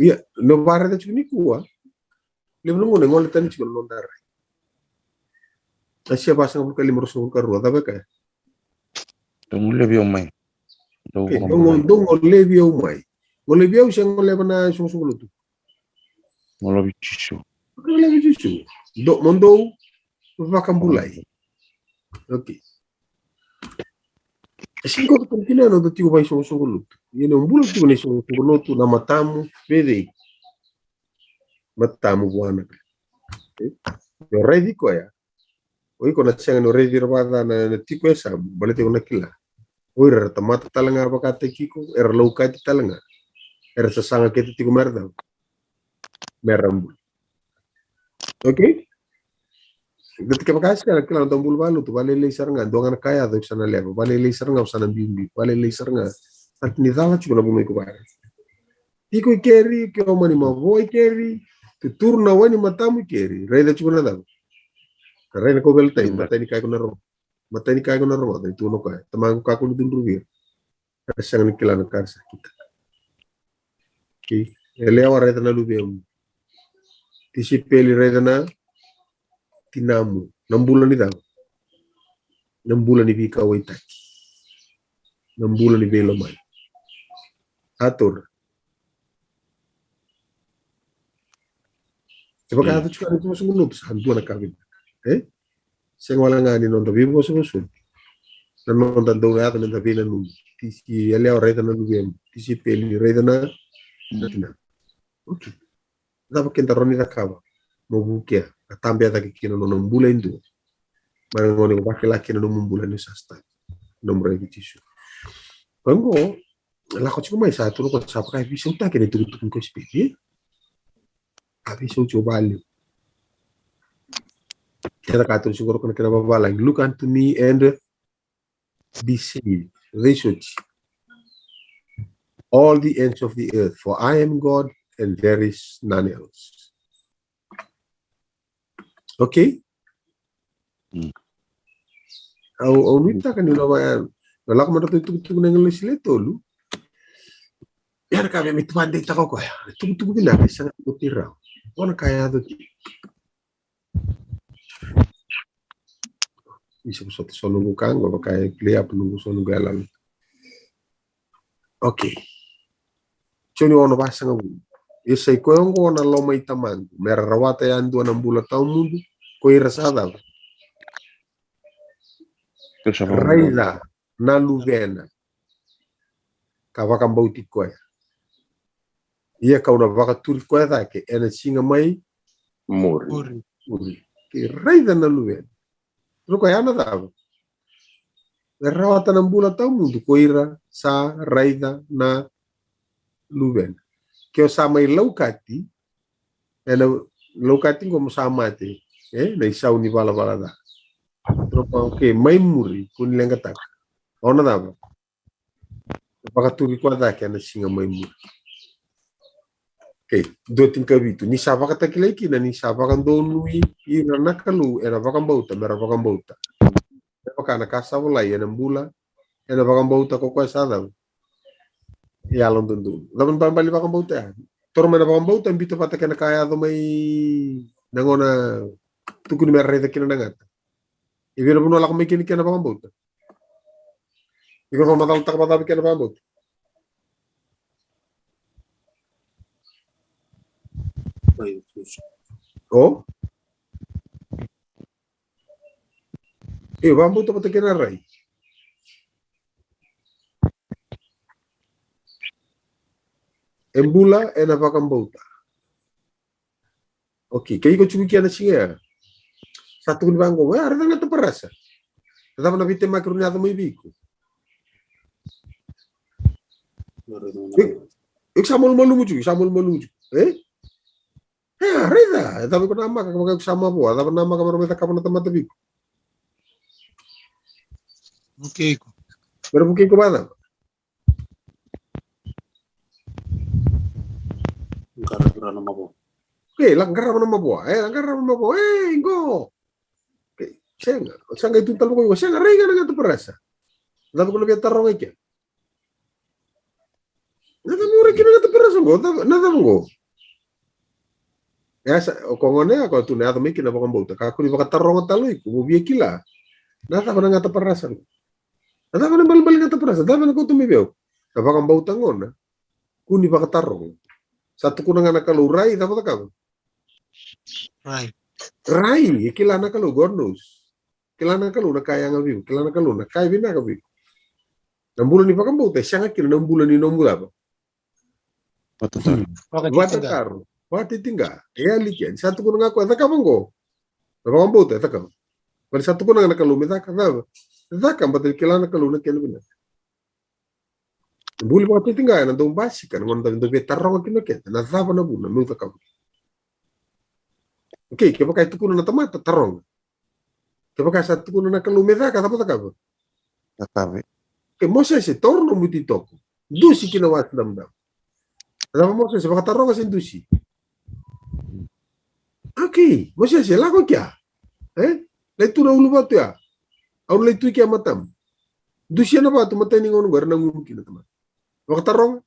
Ia, na vakaraica tiko nikua. Levu na gauna e gole tani tiko na noda rai. Aisea vasagavulu ka lima, ruasagavulu ka rua, cava e kaya? Dou golevi au mai. Dou golevi au mai. Golevi au se goleva na isoqosoqo lotu? Golevi Jisu. Golevi Jisu. Dou, mo dou vakabulai. Okay. E sega ni koto tale kina na noda tiko vakaisoqosoqo lotu. Ia na bula tiko na isoqosoqo lotu, na matamu vei cei? Matamu vua na Kalou. E? Io, raici koya. O iko na sega ni raici ira vakaca na, na tiko e yasamu, baleta iko na kila. O ira era tamata tale ga vakataki iko, era laukati tale ga. Era sasaga kece tiko mera cava? Mera bula. Okay? Baleta kevaka e sega, kila na tou bula vakalotu, vakalailai sara ga, dua ga na ka e yaco iko sa na leva, vakalailai sara ga iko sa na biubiu, vakalailai sara ga. Sa ni cala tiko na vanua iko vaka. Tiko i keri, ke o mani mavoa i keri, tuturu na wai ni matamu i keri, raica tiko na cava? Ka rai na kauveilatai, matai ni ka iko na rogoca. Matai ni ka iko na rogoca, e tukuna o koya, Tamaqu, kakua ni cudruvi ira. Era sega ni kila na ka era sa kitaka. Okay. Yalewa, raica na luvemu. Tisaipeli, raica na tinamu. Na bula ni cava? Na bula ni veikauwaitaki. Na bula ni veilomani. A taura. Kevaka e yaco tiko na isoqosoqo lotu, sa dua na ka vinaka. E? Sega wale ga ni noda veivosovosoti. Na noda dau yaco meda veinanumi. Tisi, yalewa, raica na luvemu. Tisaipeli, raica na, na tinamu. Okay. Cava keda rawa ni cakava mo vukea, ka tabea cake kina na nona bula e dua? Mai na gauna ko vakila kina na nomu bula ni sa sotava na nomu rai vei Jisu. Koya oqo, lako tiko mai, sa tukuna o koya sa vaka e veisautaki na itukutuku ni kosipeli, e? A veisauti vakalevu. Keda ka tukuna tiko qo na kena vavalagi, "Look unto me and be saved." Veisauti. "All the ends of the earth, for I am God and there is none else." Okay? Mm. Au, au nuitaka ni na vaya, na lako mada tu itukutuku na English le tolu. Ia na ka me, me tu vande i taka o koya. Tukutuku vinaka, e sega ni oti rawa. Ona ka yaco tu. Isa ko sota so noqu ka qo, vaka e play up noqu so noqu yalalo. Okay. Joni ono vasagavulu. Ia sa i koya oqo na loma i Tamaqu, me ra rawata yadua na bula tawamudu ko ira sa cava? Raica na Luvena ka vakabauti koya. Ia kau na vakaturi koya cake ena siga mai muri. Muri. Ke raica na Luvena. Rau koya na cava? E rawata na bula tawamudu ko ira sa raica na Luvena. Ke o sa mai laukati, ena laukati qo mo sa mate, e, na isau ni valavala ca. Rau koya, okay, mai muri, ko ni leqataka. O na cava? Vakaturi koya cake ena siga mai muri. Okay, dua tinikavitu. Ni sa vakatakilai kina, ni sa vakadonui ira na Kalou ena vakabauta, me ra vakabauta. Me vaka na ka sa volai, ena bula ena vakabauta ko koya sa cava? Yalododonu. Cava na balebale ni vakabauta ya? Toro mai na vakabauta, biuta vata kei na ka yaco mai na gauna tukuni me ra raica kina na gata. E vei na vanua lako mai kina kei na vakabauta? Iko na vakamacalataka vakacava kei na vakabauta? O? E vakabauta vata kei na rai. E bula ena vakabauta. Okay, ke iko tiko kina na siga ya. Sa tukuni vaqo, e, raica na gata parasa. Cava na veitemaki rau ni yaco mai vei iko? Iko, iko sa malumalumu tiko, iko sa malumalumu tiko. E? E, raica, e cava iko namaka, ka vaka iko sa mavoa, cava namaka me ra mai cakava na tamata vei iko? Vukei iko. Me ra vukei iko vacava? Qarava na mavoa. Okay, la qarava na mavoa. E, la qarava na mavoa. E, qo. Okay, sega. Sa qai tu tale vaqo, sega, raica na gata parasa. Cava ko na via taroga i kea? Na cava mo rai kina na gata parasa qo? Na cava qo? Ia sa, o koya gona ya, koya tu na yaco mai kina na vakabauta. Kakua ni vakataroga tale o iko, mo via kila. Na cava na gata parasa? Na cava na balebale gata parasa? Cava na kauta mai vei au? Na vakabauta gona. Kua ni vakataroga. Sa tukuna ga na Kalou rai, cava cakava? Rai. Rai, e kila na Kalou, God knows. Kila na Kalou na ka e yaga vei iko. Kila na Kalou na ka e vinaka vei iko. Na bula ni vakabauta, e sega kina na bula ni nomu cava? Vakatataro. Vakatataro. Vakatitiqa. E yali kea. Ni sa tukuna ga koya, cakava qo. Na vakabauta, e cakava. Baleta sa tukuna ga na Kalou me caka, cava? Caka, baleta ni kila na Kalou na kena vinaka. Buli vakatitiqa, ena dau basika, na gauna dau via taroga kina o keda. Na cava na vuna, meu cakava. Okay, kevaka e tukuna na tamata, taroga. Kevaka sa tukuna na Kalou me caka, cava cakava? Cakava. Ke Mosese, taura nomu ititoko. Dusi ki na Wasa Damudamu. Cava Mosese, vakataroga se dusi? Okay, Mosese, lako kea. E? Lai tu na uluvatu ya. Au lai tu kea matamu. Dusia na vatu, matai ni gauna qo era na gumu kina tamata. Vakataroga.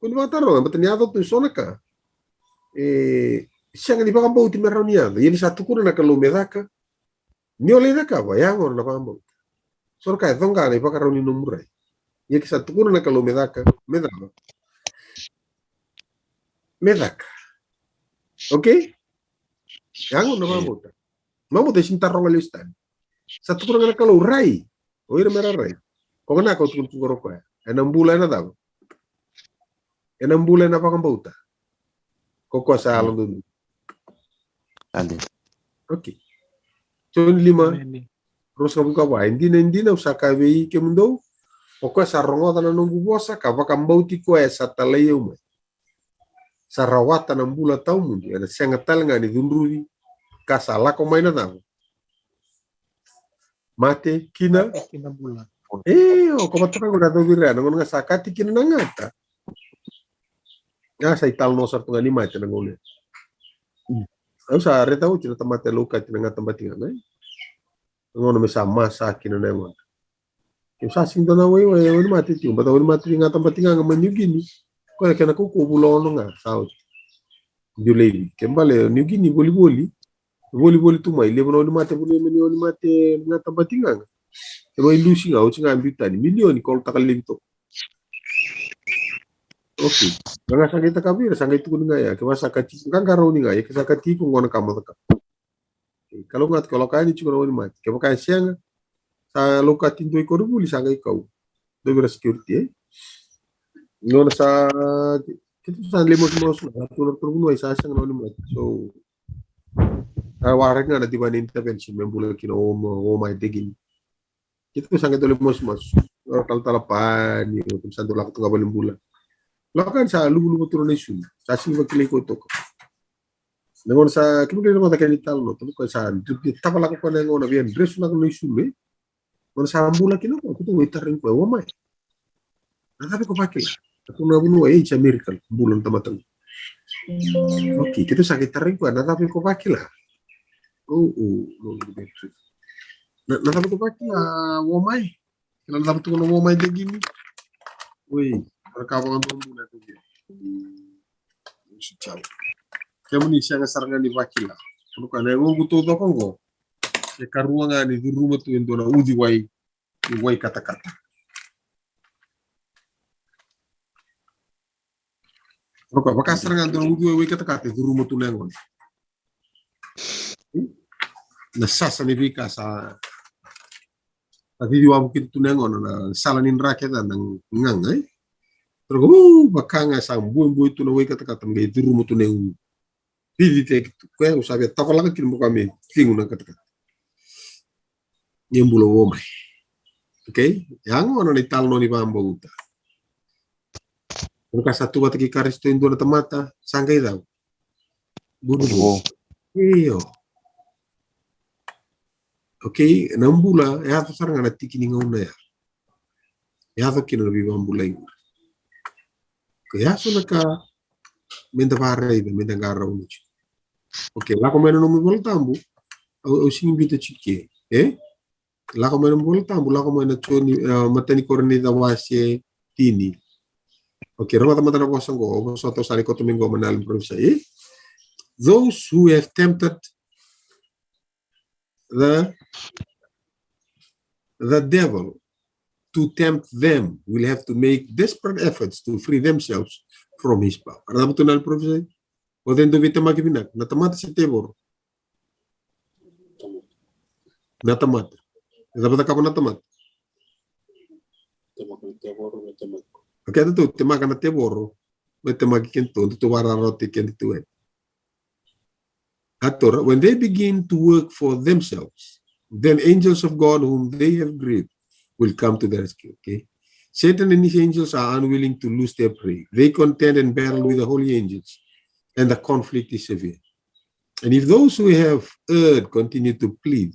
Kua ni vakataroga, baleta ni yaco tu so na ka. E, sega ni vakabauti me rawa ni yaco. Ia ni sa tukuna na Kalou me caka. Ni o lai cakava, yago na vakabauta. So na ka e coqa na ivakarau ni nomu rai. Ia ke sa tukuna na Kalou me caka, me caka. Me caka. Okay? Yago na vakabauta. Vakabauta e sega ni taroga lesu tani. Sa tukuna ga na Kalou rai. O ira me ra rai. Koya gona ka tukuna tu qo o koya. Ena bula ena cava? Ena bula ena vakabauta. Ko koya sa yalododonu. Ade. Okay. Joni lima. Emeni. Ruasagavulu ka va. E dina, e dina, au sa kaya vei kemudou. O koya sa rogoca na noqu vosa, ka vakabauti koya sa talai au mai. Sa rawata na bula tawamudu, ena sega tale ga ni cudruvi, ka sa lako mai na cava? Mate, kina. Mate, kina bula. E, o ko vata ga na caucira, na gauna ga sa kati kina na gata. Ga sa italanoa sara tu ga ni mate na gauna. Au sa reta oti na tamata e laukati na gata batigaga. Na gauna me sa masa kina na yagona. Ke sa sega ni dua na wai, wai, wainimate tiko, baleta wainimate ni gata batigaga mai New Guinea. Koya kena kaukauwa vula ono ga, sa oti. Biu laivi. Ke bale, New Guinea, volivoli. Volivoli tu mai, levu na wainimate, volivoli mai ni wainimate ni gata batigaga. Ke mai lusi ga, oti ga biu tani. Milioni, kolotaka laivi toka. Okay. Ga sa qai taka vei ira, sa qai tukuni ga ya. Ke va sa kati, qaqarauni ga ya, ke sa kati iko, gona ka mo cakava. Kalougata ke o lako yani tiko na wainimate. Kevaka e sega, sa laukati dua i koronivuli sa qai kau. Dua vei ira security, e? Nona sa, keitou sa lai masumasu, sa tu na koronivuli sa sega na wainimate. So, sa waraki ga na divine intervention me bula kina o ma, o ma e degini. Keitou sa qai dau lai masumasu. Ora talatala Pani, o sa dau lako tu ga valenibula. Lako yani sa luvuluvu tu na isulu. Sa sega ni vakilai koya toka. Na gauna sa, kemudou na gauna kena italanoa, tolu koya sa, dri-, tavalaka koya na gauna via dresu na gauna isulu, e. Gauna sa bula kina koya, keitou qai tarogi koya, o mai. Na cava ko vakila? Keitou na vunau, e, it's a miracle, bula na tamata. Okay, keitou sa qai tarogi koya, na cava ko vakila? O, o, o, na, na cava ko vakila, o mai? Kila na cava tukuna o mai degini. Oi, ora ka vakadua bula e tu via. Kemuni sega sara ga ni vakila. Kono ka na yagoqu taucoko qo. E karua ga ni curuma tu e dua na uciwai, ni wai katakata. Kono ka vaka sara ga dua na uciwai, wai katakata e curuma tu na yagona. Na sasa ni veika sa, sa cici wavu kina tu na yagona, na sala ni dra kece na gaga, e? Toro, u, vaka ga sa buebue tu na wai katakata, me qai curuma tu na yagona. Cici teke tu, koya au sa via tavalaka kina mo ka me cegu na katakata. Ni bula o mai. Okay? Yagona na italanoa ni vakabauta. Kono ka sa tu vata kei Karisito e dua na tamata, sa qai cau. Bula. Io. Okay, na bula, e yaco sara ga na tiki ni gauna ya. E yaco kina na veivakabulai. Ko e yaco na ka, meda vakaraica, meda qarauna tiko. Okay, lako mai na nomu iVola Tabu, au, au sega ni biuta tiko ke, e? Lako mai na iVola Tabu, lako mai na Joni, e, matai ni Korinica wase tini. Okay, rogoca mada na vosa qo, vosa toso ni koto mai qo, mai na yalo ni parofisai, e? Those who have tempted the the devil to tempt them will have to make desperate efforts to free themselves from his power. Era cava tu na prophecy? O cei dau veitemaki vinaka? Na tamata se tevoro? Na tamata. E cava cakava na tamata? Temaka na tevoro, me temaki. Okay, datou temaka na tevoro, me temaki kedatou, datou vakararamataki kedatou. A Torah, when they begin to work for themselves, then angels of God whom they have grieved will come to their rescue. Okay? Satan and his angels are unwilling to lose their prey. They contend and battle with the holy angels, and the conflict is severe. And if those who have erred continue to plead,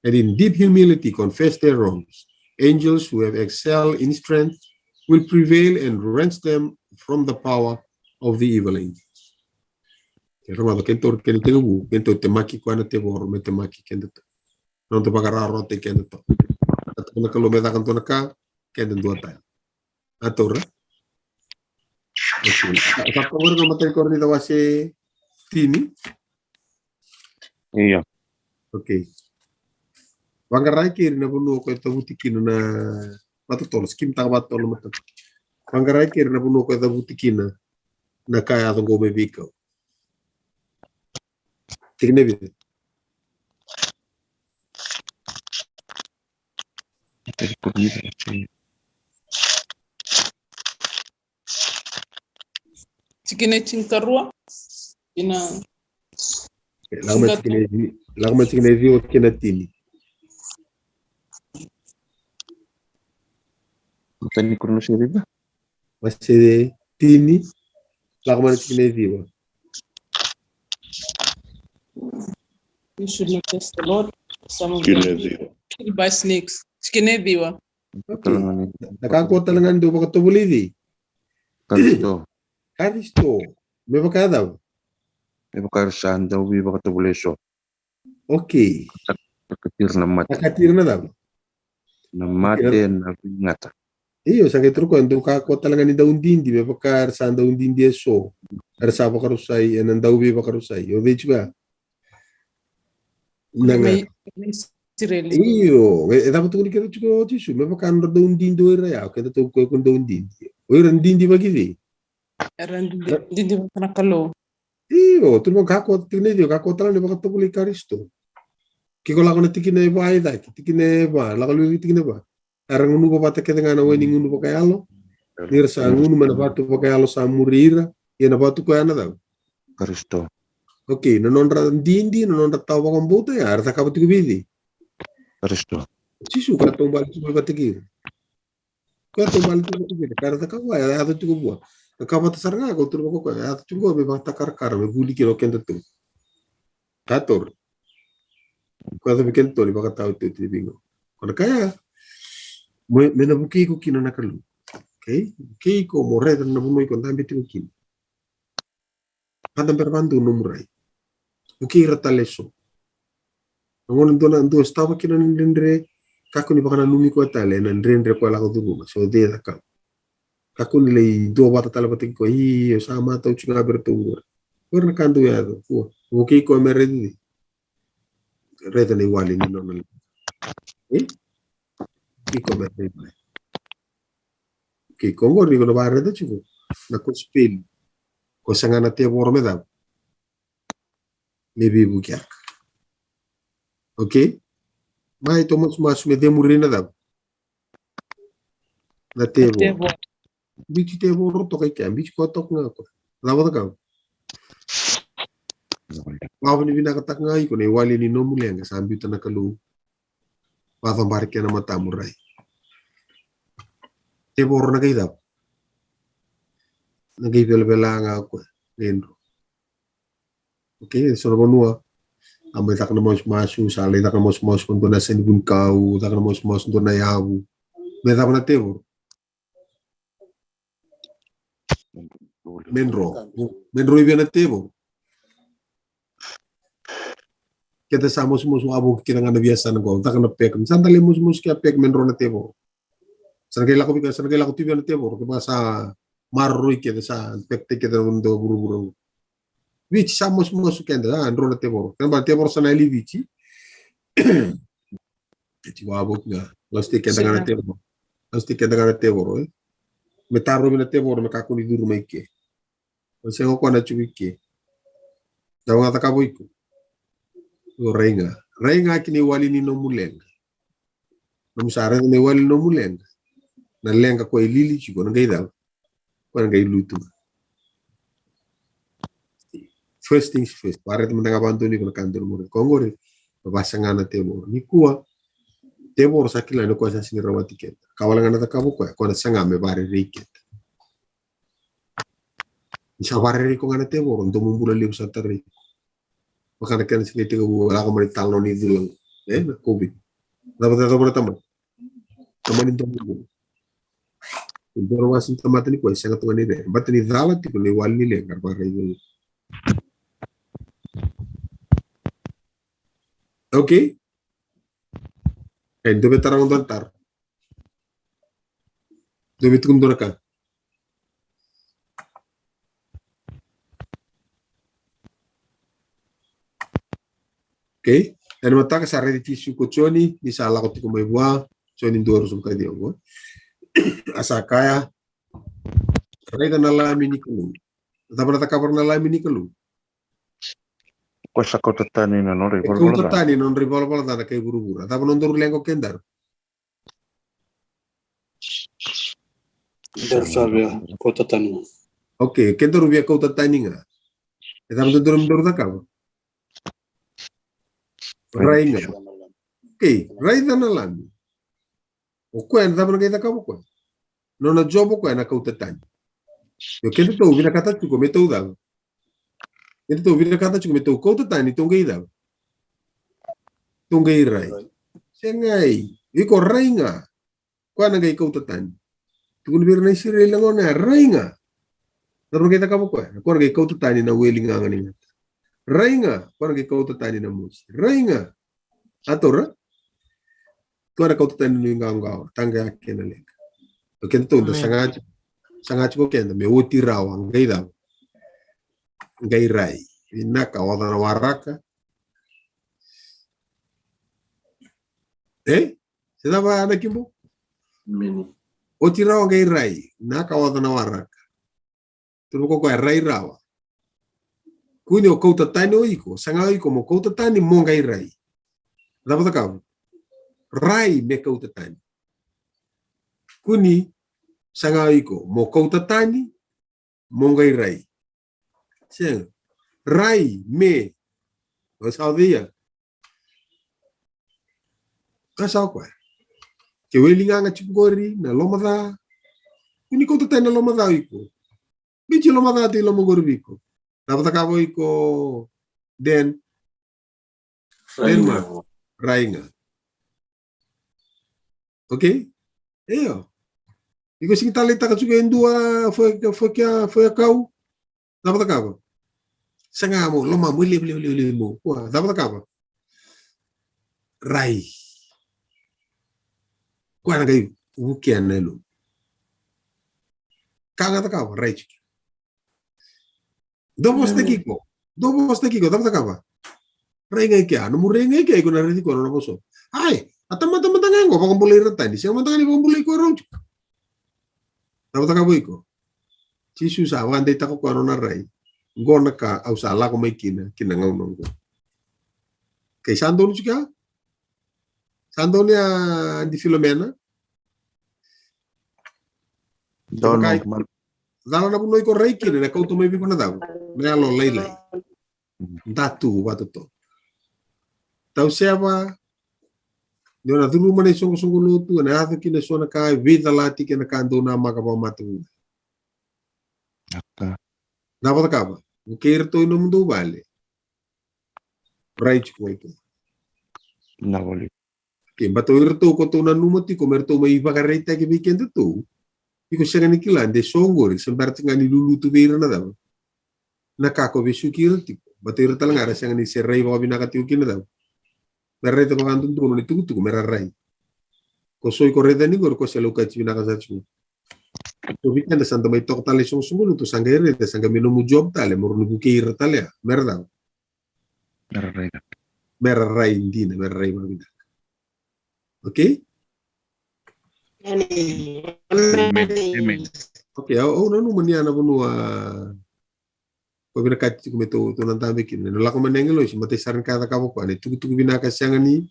and in deep humility confess their wrongs, angels who have excelled in strength will prevail and wrench them from the power of the evil angels. Keda mada, kedatou kena tekivu, kedatou temaki koya na tevoro, me temaki kedatou. Noda vakararamataki kedatou. Kedatou na Kalou me caka dua na ka, keda dua tale. A Torah. Sa toka qori na imatai ni Korinica wase tini. Io. Okay. Vaqarai keri na vanua ko e cavuti kina na, vakatotolo, skim taka vakatotolo mataka. Vaqarai keri na vanua ko e cavuti kina na ka e yaco qo mai vei kau. Tikina e vica? Tikina e tinikarua. Ina. Lako mai tikina e ci-, lako mai tikina e ciwa kei na tini. Imatai ni Korinica wase vica? Wase tini, lako mai na tikina e ciwa. You should not test the Lord. Some of them will be killed by snakes. Tikina e ciwa. Okay. Na ka qo tale ga ni dau vakatovolei cei? Karisito. Karisito. Me vaka e cava? Me vaka era sa dau veivakatovolei eso. Okay. Takatira na mate. Takatira na cava? Na mate, na veigata. Io, sa qai tukuna o koya, dau ka qo tale ga ni dau didi, me vaka era sa dau didi eso. Era sa vakarusai, ena dau veivakarusai. O cei tiko ya? Na gata. Io, e, e cava tukuni keda tiko o Jisu, me vaka nodra dau didi o ira ya, o kedatou ko e ko dau didi. O ira didi vaki cei? Era didi, didi vaka na Kalou. Io, tukuna o koya, tikina e ciwa, ka qo tale ga ni vakatovolei Karisito. Ke ko lako na tikina e va e cake, tikina e va, lako lili tikina e va. Era gunuva vata kece ga na wai ni gunu vakayalo. Ni ra sa gunu mai na vatu vakayalo sa muri ira, ia na vatu koya na cava? Karisito. Okay, na nodra didi, na nodra tawa vakabauta ya, era cakava tiko vei cei? Karisito. Jisu ka taubale tiko vata kei ira. Ka taubale tiko vata kei ira, ka era cakava, e yaco tiko vua. Ka vata sara ga, ko turu vaka koya, e yaco tiko vua me vakatakarakara, me vuli kina o kedatou. Ka Torah. Ko yaco vei kedatou ni vakataotioti vei iko. Ko na ka ya, me, me na vukei iko kina na Kalou. Okay? Vukei iko mo raica na vanua iko dabe tiko kina. Vata bera vakadua nomu rai. Vukei ira tale eso. Na gauna dua na dua sotava kina na dredre, kakua ni vakananumi koya tale ena dredre koya lako curuma, se o cei e cakava. Kakua ni lai duavata tale vata kei koya, io, sa matau tiko ga vei iratou qori. Qori na ka dau yaco, kua. Vukei koya me raici. Raica na iwali ni nona leqa. E? Vukei koya me raici. Okay, ko qori ni ko na vakaraica tiko na kosipeli. Ko saga na tevoro me cava? Me veivukiyaka. Okay? Mai tou masumasu me cemuri na cava? Na tevoro. Tevoro. Biuti tevoro toka i kea, biuti koya toka ga koya. Cava cakava? Vavinavinakataka ga iko na iwali ni nomu leqa sa biuta na Kalou. Vakacobari kena matamu rai. Tevoro na qai cava? Na qai velavela ga o koya, qai dro. Okay, so na vanua. A mai caka na masumasu, sa lai caka na masumasu, dua na yasa ni vunikau, caka na masumasu, dua na yavu. Me cava na tevoro? Me dro. Me dro i vei na tevoro? Keda sa masumasu wavoki keda ga na veiyasana qo, caka na pek. Sa da lai masumasu kea pek me dro na tevoro. Sa na qai lako vei keda, sa na qai lako tu vei na tevoro, kevaka sa maroroi keda, sa pek tei keda na vuravura. Viti sa masumasu keda, a, drau na tevoro. Kena ba tevoro sa na yali Viti. E tiko a voki ga. Lasutaki keda ga na tevoro. Lasutaki keda ga na tevoro, e. Me tarovi na tevoro me kakua ni curu mai ke. O sega o koya na tiko i ke. Dau ga cakava o iko. O rai ga. Rai ga ki na iwali ni nomu leqa. Nomu sa raica na iwali ni nomu leqa. Na leqa koya e lili tiko na qai cava. Koya na qai lutu ga. First things first. Vareta mada ga vadonu iko na ka donu muri. Ko qori. Vasaga na tevoro. Nikua. Tevoro sa kila ni koya sa sega ni rawati keda. Ka wale ga na cakava o koya. Koya na saga me varerei keda. Ni sa varerei iko ga na tevoro, domo bula levu sa tarai. Vaka na kena siga e tekivu, lako mai na italanoa ni cula qo. E, na COVID. Cava, cava, cava na tamata? Tamani domo bula. Dua na wase ni tamata nikua e sega tu ga ni rere. Baleta ni cala tiko na iwali ni leqa, vakaraica. Okay? E, dua vei tara, dua na tara. Dua vei tukuna dua na ka. Okay? Ena mataka sa raici Jisu ko Joni, ni sa lako tiko mai vua, Joni dua, ruasagavulu ka ciwa qo. A sa kaya, raica na Lami ni Kalou. Cava na cakava na Lami ni Kalou? Koya sa kauta tani na nodra ivalavala ca. Kauta tani na nodra ivalavala ca na kai vuravura. Cava nodaru leqa o kedaru? Daru sa via kauta tani ga. Okay, kedaru via kauta tani ga. E cava dodonu medaru cakava? Rai ga. Okay, raica na Lami. O koya na cava na qai cakava o koya? Nona job o koya na kauta tani. Io, kedatou vinakata tiko me tou cava? Kedatou vinakata tiko me tou kauta tani, tou qai cava? Tou qai rai. Segai. Iko rai ga. Koya na qai kauta tani. Tukuna vei ira na Isireli na gauna ya, rai ga. Cava na qai cakava o koya? Koya na qai kauta tani na weli gaga ni gata. Rai ga. Koya na qai kauta tani na mosi. Rai ga. A taura. Koya na kauta tani na nuiqawaqawa, taqaya kei na leqa. O kedatou da saga tiko, saga tiko keda me oti rawa, qai cava? Qai rai. Vinaka, oca na waraka. E? Se cava na kibo? Oti rawa qai rai. Vinaka, oca na waraka. Tukuna ko koya, rai rawa. Kua ni o kauta tani o iko, saga o iko mo kauta tani mo qai rai. Cava cakava? Rai me kauta tani. Kua ni saga o iko mo kauta tani mo qai rai. Sega. Rai me. O sa o cei ya? Ka sa o koya. Ke weli gaga tiko qori na lomaca. Kua ni kauta tani na lomaca o iko. Biuti lomaca tu i loma qori vei iko. Cava cakava o iko, Den? Rai ga. Rai ga. Okay? Io. Iko sega ni taleitaka tiko e dua foi, foi, foi kau. Cava cakava? Saga mo lomamu e levu, levu, levu, levu mo. Kua, cava cakava? Rai. Koya na qai vukea na yalomu. Ka ga cakava, rai tiko. Dou vosataki iko. Dou vosataki iko, cava cakava? Rai ga i kea, nomu rai ga i kea, iko na raici koya na nona vosa. Ai, a tamata mada ga qo vakabulai ira tani, sega mada ga ni vakabulai koya rau tiko. Cava cakava o iko? Jisu sa vakadeitaka o koya na nona rai. Qo na ka au sa lako mai kina, ki na gauna qo. Kei sa donu tiko ya? Sa donu ya, Adi Filomena? Donu. Cala na vanua iko rai kina, na kauta mai vei iko na cava? Na yalo lailai. Datu vatotolo. Tauseva, ni o na curuma na isoqosoqo lotu, ena yaco kina eso na ka e veicalati kei na ka dou namaka vakamatavuvale. Cava cakava? Vukei iratou i nomudou vale. Rai tiko ga i kea. Na vale. Ke baleta o iratou ko tou nanuma tiko me ratou mai vakaraitaki vei kedatou. Iko sega ni kila de so qori se bera tiko ga ni lulutu vei ira na cava? Na ka ko vesuki ira tiko. Baleta o ira tale ga era sega ni se rai vakavinaka tiko kina cava? Me raica vakadodonu na itukutuku me ra rai. Ko so iko raica ni qori ko se laukati vinaka sa tiko. Ko vei keda sa da mai toka tale i soqosoqo lotu, sa qai raica, sa qai mai nomu job tale, mo rawa ni vukei ira tale ya. Mera cava? Mera rai. Mera rai dina, mera rai vakavinaka. Okay? Amen. Amen. Amen. Okay, au, au nanuma ni ya na vanua ko vinakati tiko me tou, tou na dabe kina. Na lako mai na agilosi, matai sara ni ka e cakava o koya, na itukutuku vinaka e sega ni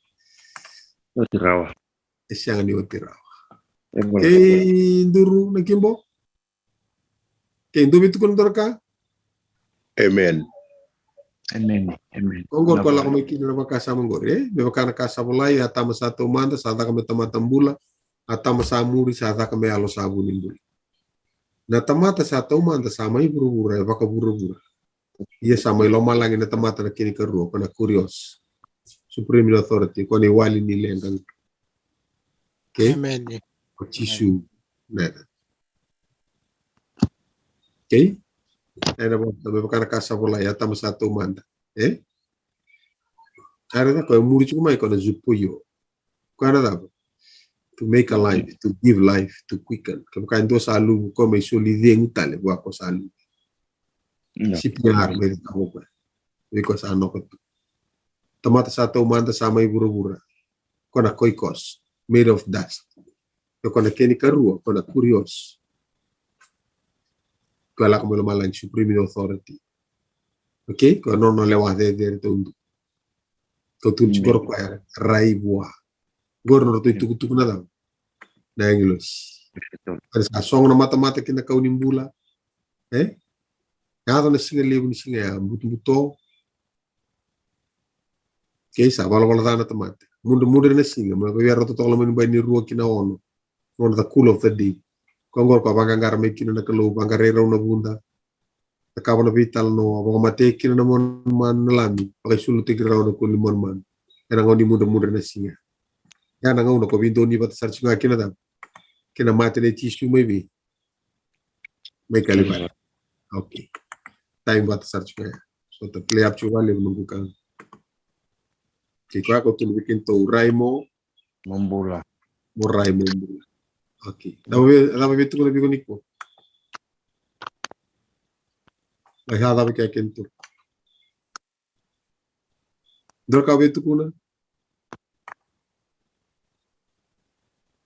oti rawa. E sega ni oti rawa. Kei duru na kibo. Kei dua vei tukuna dua na ka. Amen. Amen. Amen. Ko qori ko lako mai kina na vakasama qori, e? Me vaka na ka sa volai, Atama sa taumada, sa caka me tamata bula, Atama sa muri, sa caka me yalo sa vu ni bula. Na tamata sa taumada, sa mai vuravura, e vakavuravura. Ia sa mai lomalagi na tamata na kena ikarua, ko na kurios. Supreme authority, ko na iwali ni leqa. Okay? Amen. Ko Jisu. Amen. Okay? Ena vo, me vaka na ka sa volai, Atama sa taumada. E? Era na ko e muri tiko mai ko na zupoio. Ko na cava? To make alive, to give life, to quicken. Kevaka e dua sa luvu, ko mai soli cegu tale vua ko sa luvu. Ia. C P R mai cakava o koya. Vei ko sa noko tu. Tamata sa taumada sa mai vuravura. Ko na koikos, made of dust. Ia ko na kena ikarua, ko na kurios. Ko lako mai lomalagi, supreme authority. Okay? Ko nona lewa cecere taudu. Ko tukuni tiko o koya, rai vua. Qori na ratou itukutuku na cava? Na agilosi. Era sa sogo na matamata ki na kau ni bula. E? Yaco na siga levu ni siga ya, butobuto. Okay, sa valavala ca na tamata. Mudremudre na siga, ma vei ira toka loma ni bai ni rua ki na ono. Nona the cool of the day. Ko qori ko vaqaqara mai kina na Kalou, vaqarai rau na vuda. Cakava na veitalanoa, vakamatei kina na manumanu na Lami, vakaisulu tiko rau na koli manumanu. Ena gauna ni mudremudre na siga. Ya na gauna ko veidonui vata sara tiko ga kina cava? Kina mate nei Jisu mai vei? Mai Kalivari. Okay. Time vata sara tiko ya. So ta play up tiko vale noqu ka. Okay, koya ko tukuna vei keitou rai mo. Mo bula. Mo rai mo bula. Okay. Cava vei, cava vei tukuna vei iko nikua? Mai ha cava kei keitou. Dua ka vei tukuna.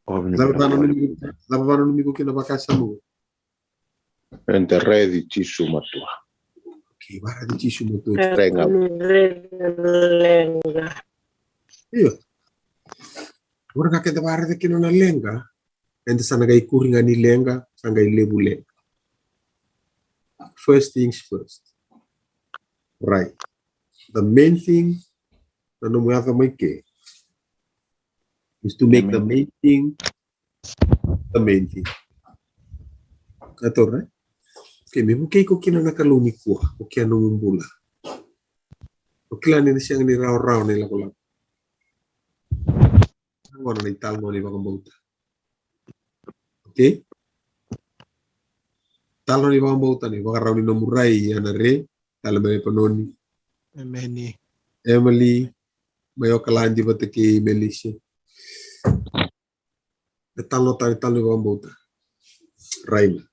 Cava vananumi iko, cava vananumi iko kina vakasama qo? Eda raici Jisu matua. Okay, varaici Jisu matua. Rai ga. Io. Ora ka keda varaici kina na leqa. Eda sa na qai kuri ga ni leqa, sa qai levu leqa. First things first. Right. The main thing, na nomu yaco mai ke, is to make the main thing the main thing. Ka taura, right? Okay, me vukei iko kina na Kalou nikua, o kea nomu bula. O kila ni na sega ni rawarawa na ilakolako. Gona na italanoa ni vakabauta. Okay? Talanoa ni vakabauta ni vakarau ni nomu rai, Ana Re, tale mai Lepanoni. Emeni. Emily, mai Okaladi vata kei Melise. E talanoa tale, talanoa ni vakabauta. Raina.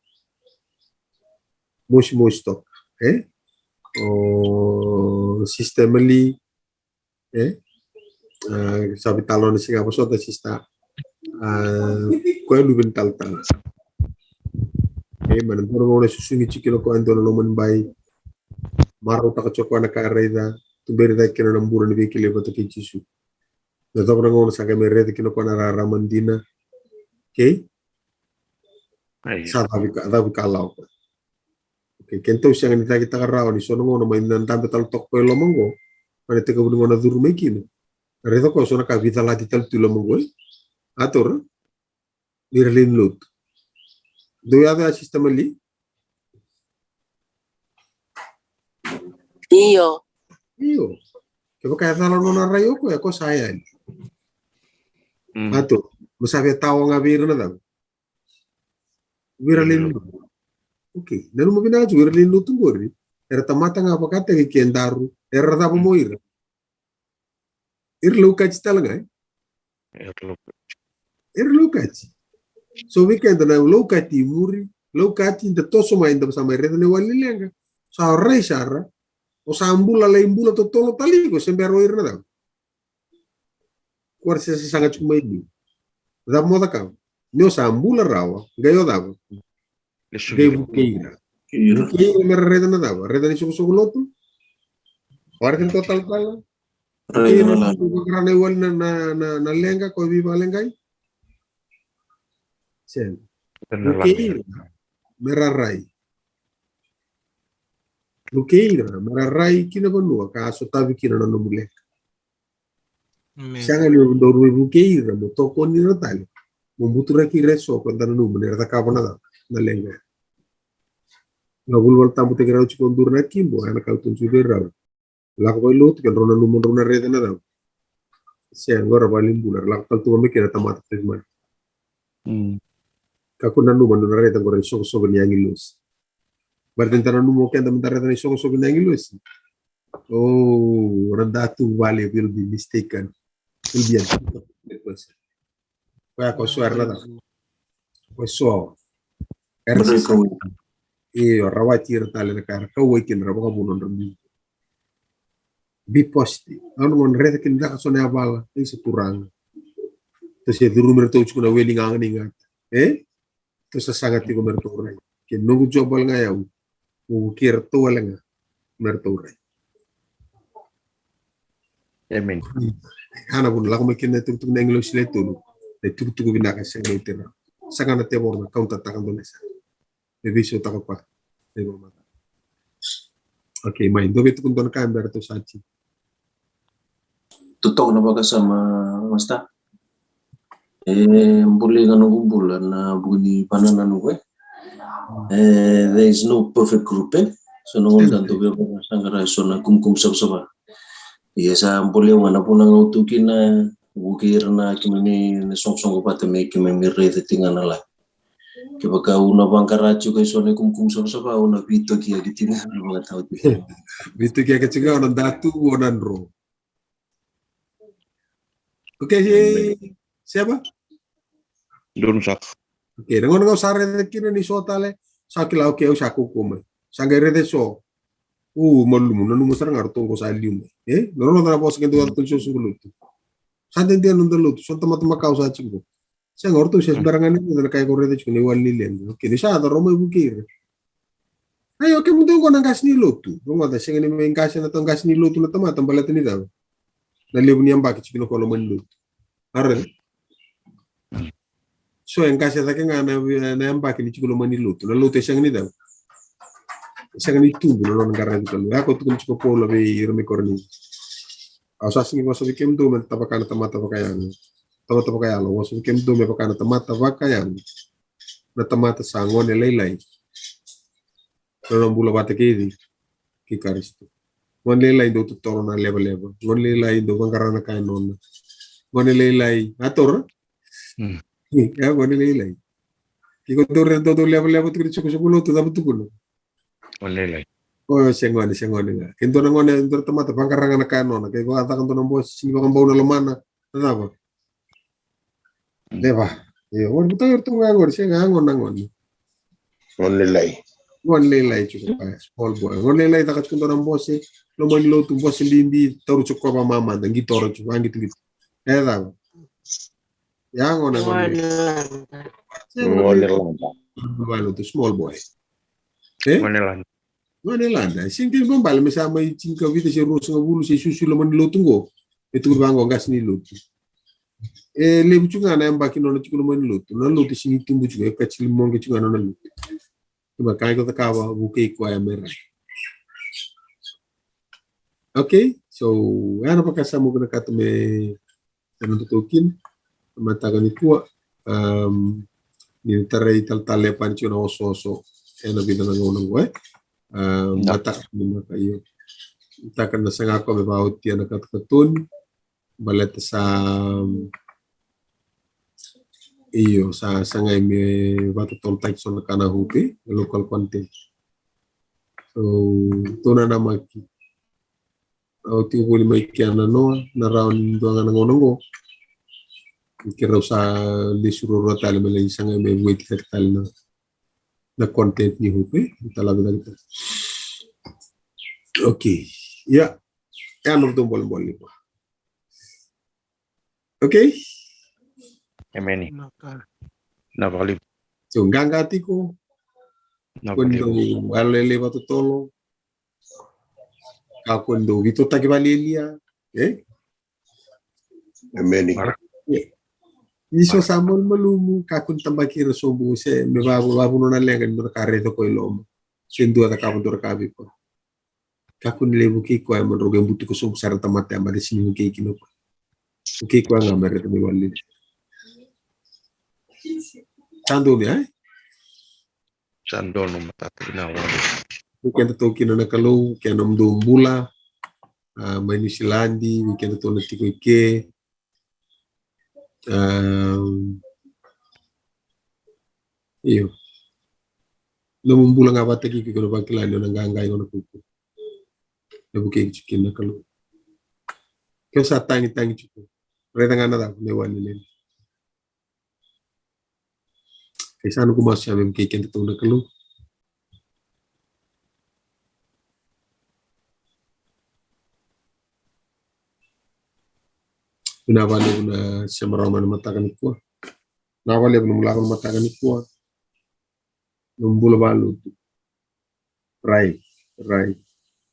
Mosimosi toka, e? O Sister Emily, e? A, sa veitalanoa na siga vosota, Sister. A, koya luve ni talatala. E, ma na dua na gauna e susugi tiko kina o koya e dua na loma ni bai. Marautaka tiko o koya na ka e raica. Tuberi cake kina na bula ni veikilai vata kei Jisu. Na cava na gauna sa qai mai raica kina o koya na rarama dina. Okay? Sa cavu ka, cavu ka lawa o koya. Okay, kedatou sega ni cakitaka rawa ni so na gauna mai na dabe tale toka o koya i loma qo. Mai na tekivu ni gauna curu mai kina. Raica o koya so na ka veicalati tale tu i loma qo, e? A taura? Ni ra lewe ni lotu. Dou yaco ya, Sister Mali? Io. Io. Kevaka e cala nona rai o koya, ko sa yali. Mm. A taura, mo sa via tawa ga vei ira na cava? Vei ira lewe ni lotu. Okay, nanuma vinaka tu, vei ira lewe ni lotu qori. Era tamata ga vakataki kedaru. Era cava mo ira? Ira Laukaci tale ga, e? Ira Laukaci. Ira Laukaci. So vei keda na laukati i muri, laukati da toso mai, da sa mai raica na iwali ni leqa. Sa rai sara, o sa bula lai bula totolo tale iko se bera o ira na cava. Ko ra se sasaga tiko mai liu. Cava mo cakava? Ni o sa bula rawa, qai o cava? Qai vukei ira. Vukei ira me ra raica na cava? Raica na isoqosoqo lotu. Waraki na tua talatala. Vukei ira me ra vaqara na iwali na, na, na, na leqa ko veivakaleqai. Sega. Vukei ira me ra rai. Vukei ira me ra rai ki na vanua ka a sotavi kina na nomu leqa. Sega ni dau vukei ira mo tokoni ira tale. Mo buturaki ira eso ko da nanuma ni ra cakava na cava na leqa. Na vuli Vola Tabu taki rau tiko duru na kibo, a na kau tu vei rau. Lako vei lotu ke drau nanuma drau na raica na cava. Sega, qo ra vale ni bula, ra lako tale tu ga mai kina tamata tauvimate. Kakua ni nanuma drau na raica qo ra isoqosoqo ni agilosi. Baleta ni da nanuma o keda me da raica na isoqosoqo ni agilosi. O, na datu vale will be mistaken. Will be a difficult person. Koya ko so era na cava. Ko so. Era se sa. Io, rawati ira tale na ka era kauwai kina ra vakavuna nodra bibi. Be positive. Au na gona raica kina caka so na yavala, e sa turaga. Tou se curumi iratou tiko na weli gaga ni gata. E? Tou sasaga tiko me ratou rai. Ke noqu job wale ga yau. Mo vukei iratou wale ga me ratou rai. Amen. A na vuna lako mai kina na tukutuku na agilosi le tolu. Na tukutuku vinaka sega na itera. Saga na tevoro na kauntataka dua na sa. Me veisautaka pa. Okay, mai dua vei tuku dua na ka bera tou sa tiko. Totoka na vakasama, Master. E buli ga noqu bula na vuku ni vanua na noqu e. E, there is no perfect group e. So na gauna da dau via vakasaqara eso na kumukumu savasava. Ia sa buli au ga na vuna ga au tu kina, vukei ira na keimami na soqosoqo vata me keimami raica tiko ga na live. Kevaka au na vaqara tiko eso na kumukumu savasava, au na veitokiyaki tiko ga na vakatau tiko. Veitokiyaki tiko ga na datu o na dro. Okay, se, seba? Donu saka. Okay, na gauna ga au sa raica kina ni so tale, sa kila, okay, au sa kaukaua mai. Sa qai raica eso. U, malumu, nanuma sara ga ratou qo sa liu mai. E? Na rogoca na vosa kei dua ratou ni soqosoqo lotu. Sa dede noda lotu, so na tamata makawa sa tiko. Sega, o ratou se bera ga ni raica na ka e ko raica tiko na iwali ni leqa. Okay, ni sa yaco rau mai vukei ira. Ai, o kemudou qo na qase ni lotu. Rogoca, sega ni mai qase na tou qase ni lotu na tamata baleta ni cava. Na levu ni yabaki tiko na ko loma ni lotu. Ara. So e qase cake ga na, na yabaki ni tiko loma ni lotu. Na lotu e sega ni cava. E sega ni tubu na nona qaravi Kalou. Ya ko tukuna tiko Paula vei ira mai Korinica. Au sa sega ni vosa vei kemudou me tamata vakayago. Tamata vakayalo, vosa vei kemudou me vaka na tamata vakayago. Na tamata sa gone lailai. Na nona bula vata kei cei? Kei Karisito. Gone lailai dau totoro na levaleva. Gone lailai dau vaqara na ka e nona. Gone lailai, a toro? Hmm. Ia, gone lailai. Ke ko dau raica dau levaleva tukuna ni soqosoqo lotu, cava tukuna? Gone lailai. O, se gone, se gone ga. Ke dua na gone, dua na tamata vaqara ga na ka e nona. Ke vakacaka dua na bose, sega ni vakabau na lomana. Na cava? Leva. Io, gone, vutau iratou ga gone, sega, gone, gone. Gone lailai. Gone lailai tiko, small boy. Gone lailai, caka tiko dua na bose, loma ni lotu, bose bibi, taura tiko ko vakamamada, qito tiko, vaqiqito. E cava? Ia gone, gone. Gone lada. Gone lada, small boy. E? Gone lada. Gone lada. Sega ni kena ibalebale me sa mai tinikavica se ruasagavulu se susu loma ni lotu qo. E tukuni vaqo qase ni lotu. E levu tiko ga na yabaki nona tiko loma ni lotu. Na lotu e sega ni tubu tiko, e kati limoqe tiko ga nona lotu. Kena ka iko cakava, vukei koya me rai. Okay, so ya na vakasama au vinakata me, me nodatou kina. Mataka nikua, um, ni tarai talatala Lepani tiko na osooso ena vica na gauna qo, e. Um, mataka ni maka io. Mataka na saga ko me vaotia na katakatoni. Baleta sa, io, sa, sa qai me vakatotolotaki so na ka na hupe, na local content. So, tou nanamaki. Au tiko voli mai kea na noa, na rawa ni dua ga na gauna qo. Keirau sa lesu ruarua tale me lai saga me vueti cake tale na, na content ni Hope, e? Talavi cake tale. Okay. Ia. E a noqu bolebole nikua. Okay? Emeni. Vinaka. Na vakalevu. So, qaqa tiko. Na vakalevu. Ko ni dau yalo lelei vakatotolo. Kakua ni dau veitotaki vakalialia. E? Emeni. Ni so sa malumalumu, kakua ni tabaki ira sobu se me vavu, vavu nona leqa ni dua na ka raica ko i loma. Se dua cakava dua na ka vei koya. Kakua ni lai vukei koya, e, mo drau qai butuka sobu sara na tamata, e, mada sini vukei kina koya. Vukei koya ga me raica mai wale. Sa donu, e? Sa donu matata kina wale. Vukei kedatou kina na Kalou, kei na nomudou bula, a, mai Niusiladi, vukei kedatou na tiko i ke. Am, io. Nomu bula ga vata kei iko, na vakila ni o na qaqa, o na kaukaua. Na vukei tiko kina na Kalou. Ke o sa tagitagi tiko, raica ga na cava me wani lele. Ke sa noqu masu ya me vukei kedatou na Kalou. Vinaka vakalevu na sema rawa mai na mataka nikua. Vinaka vakalevu na nomu lako na mataka nikua. Nomu bula vakalotu. Rai, rai.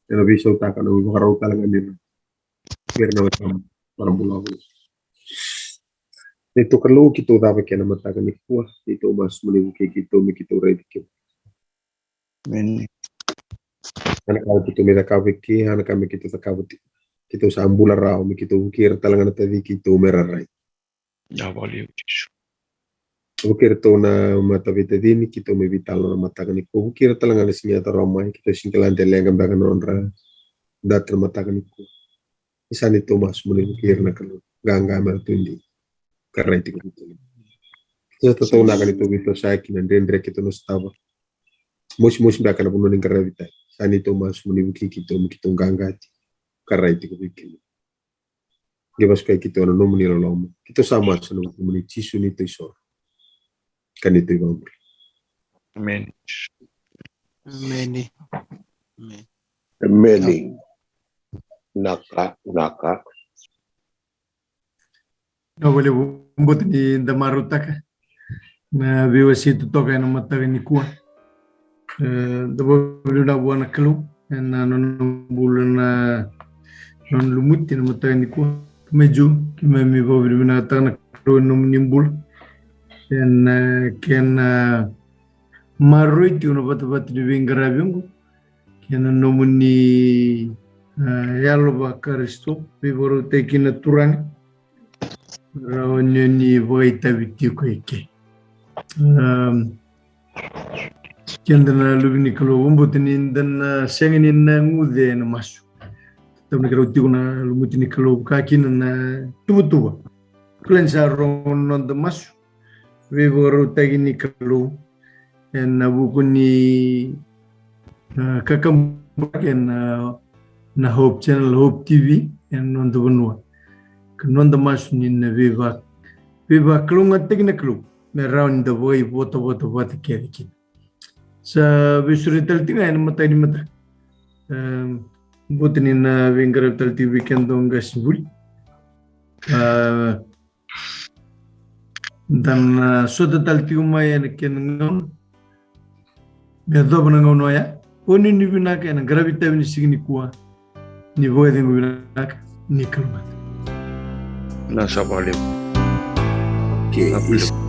Ena veisautaka na ivakarau tale ga ni ra. Vei ira na wekaqu, marama bula vou. Neitou Kalou, keitou cava eke ena mataka nikua, neitou masu mo ni vukei keitou me keitou raici kemuni. Emeni. Ana ka keitou me cakava eke, ana ka me keitou cakava tiko. Keitou sa bula rawa me keitou vukei ira tale ga na taci keitou me ra rai. Vinaka vakalevu Jisu. Vukei iratou na mataveitacini, keitou mai veitalanoa na mataka nikua. Vukei ira tale ga na siga e yaco rawa mai, keitou sega ni kila de leqa beka na nodra data na mataka nikua. Ni sa neitou masu mo ni vukei ira na Kalou. Qaqa me ra tu dina. Ka rai tiko vei kemuni. Sa tataunaka neitou veitosoyaki, na dredre keitou na sotava. Mosimosi beka na vanua ni qaravi tale. Sa neitou masu mo ni vukei keitou me keitou qaqa tiko. Ka rai tiko vei kemuni. Qai vakasukai keitou ena nomuni loloma. Keitou sa masu ena vukumuni Jisu neitou isoro ka neitou ivakabula. Emeni. Emeni. Emeni. Emeni. Vinaka, vinaka. Vinaka vakalevu, vakabauta ni da marautaka na veiwasei totoka ena mataka nikua. E, da vakavinavinaka vua na Kalou ena nona bula na nona lumuti ena mataka nikua. Mai Jiu, keimami vakavinavinakataka na Kalou ena nomuni bula. Ena, e, kena maroroi tiko na vatavata ni veiqaravi oqo. Kei na nomuni, a, yalo vaKarisito, veivakarautaki kina na Turaga. Rawa ni o ni vakaitavi tiko eke. Am, keda na luve ni Kalou, vakabauta ni da na sega ni na guce ena masu. Tau na keirau tiko na lumuti ni Kalou, vaka kina na tuvatuva. Kila ni sa rogo na noda masu. Veivakarautaki ni Kalou ena vuku ni, a, kakaburaki ena, na Hope Channel, Hope T V ena noda vanua. Ka noda masu ni na veiva, veivakalougatataki na Kalou me rawa ni da vakaivotavota vata kece kina. Sa veisureti tale tiko ga ena mataka ni mataka. Em, vakabauta ni na veiqaravi tale tiko vei keda o qasenivuli. A, da na sota tale tiko mai ena kena gauna me yacova na gauna oya. O ni, ni vinaka ena qaravi itavi ni siga nikua. Ni vakacegu vinaka, ni kalougata. Na sa vakalevu. Okay. Na vakalevu.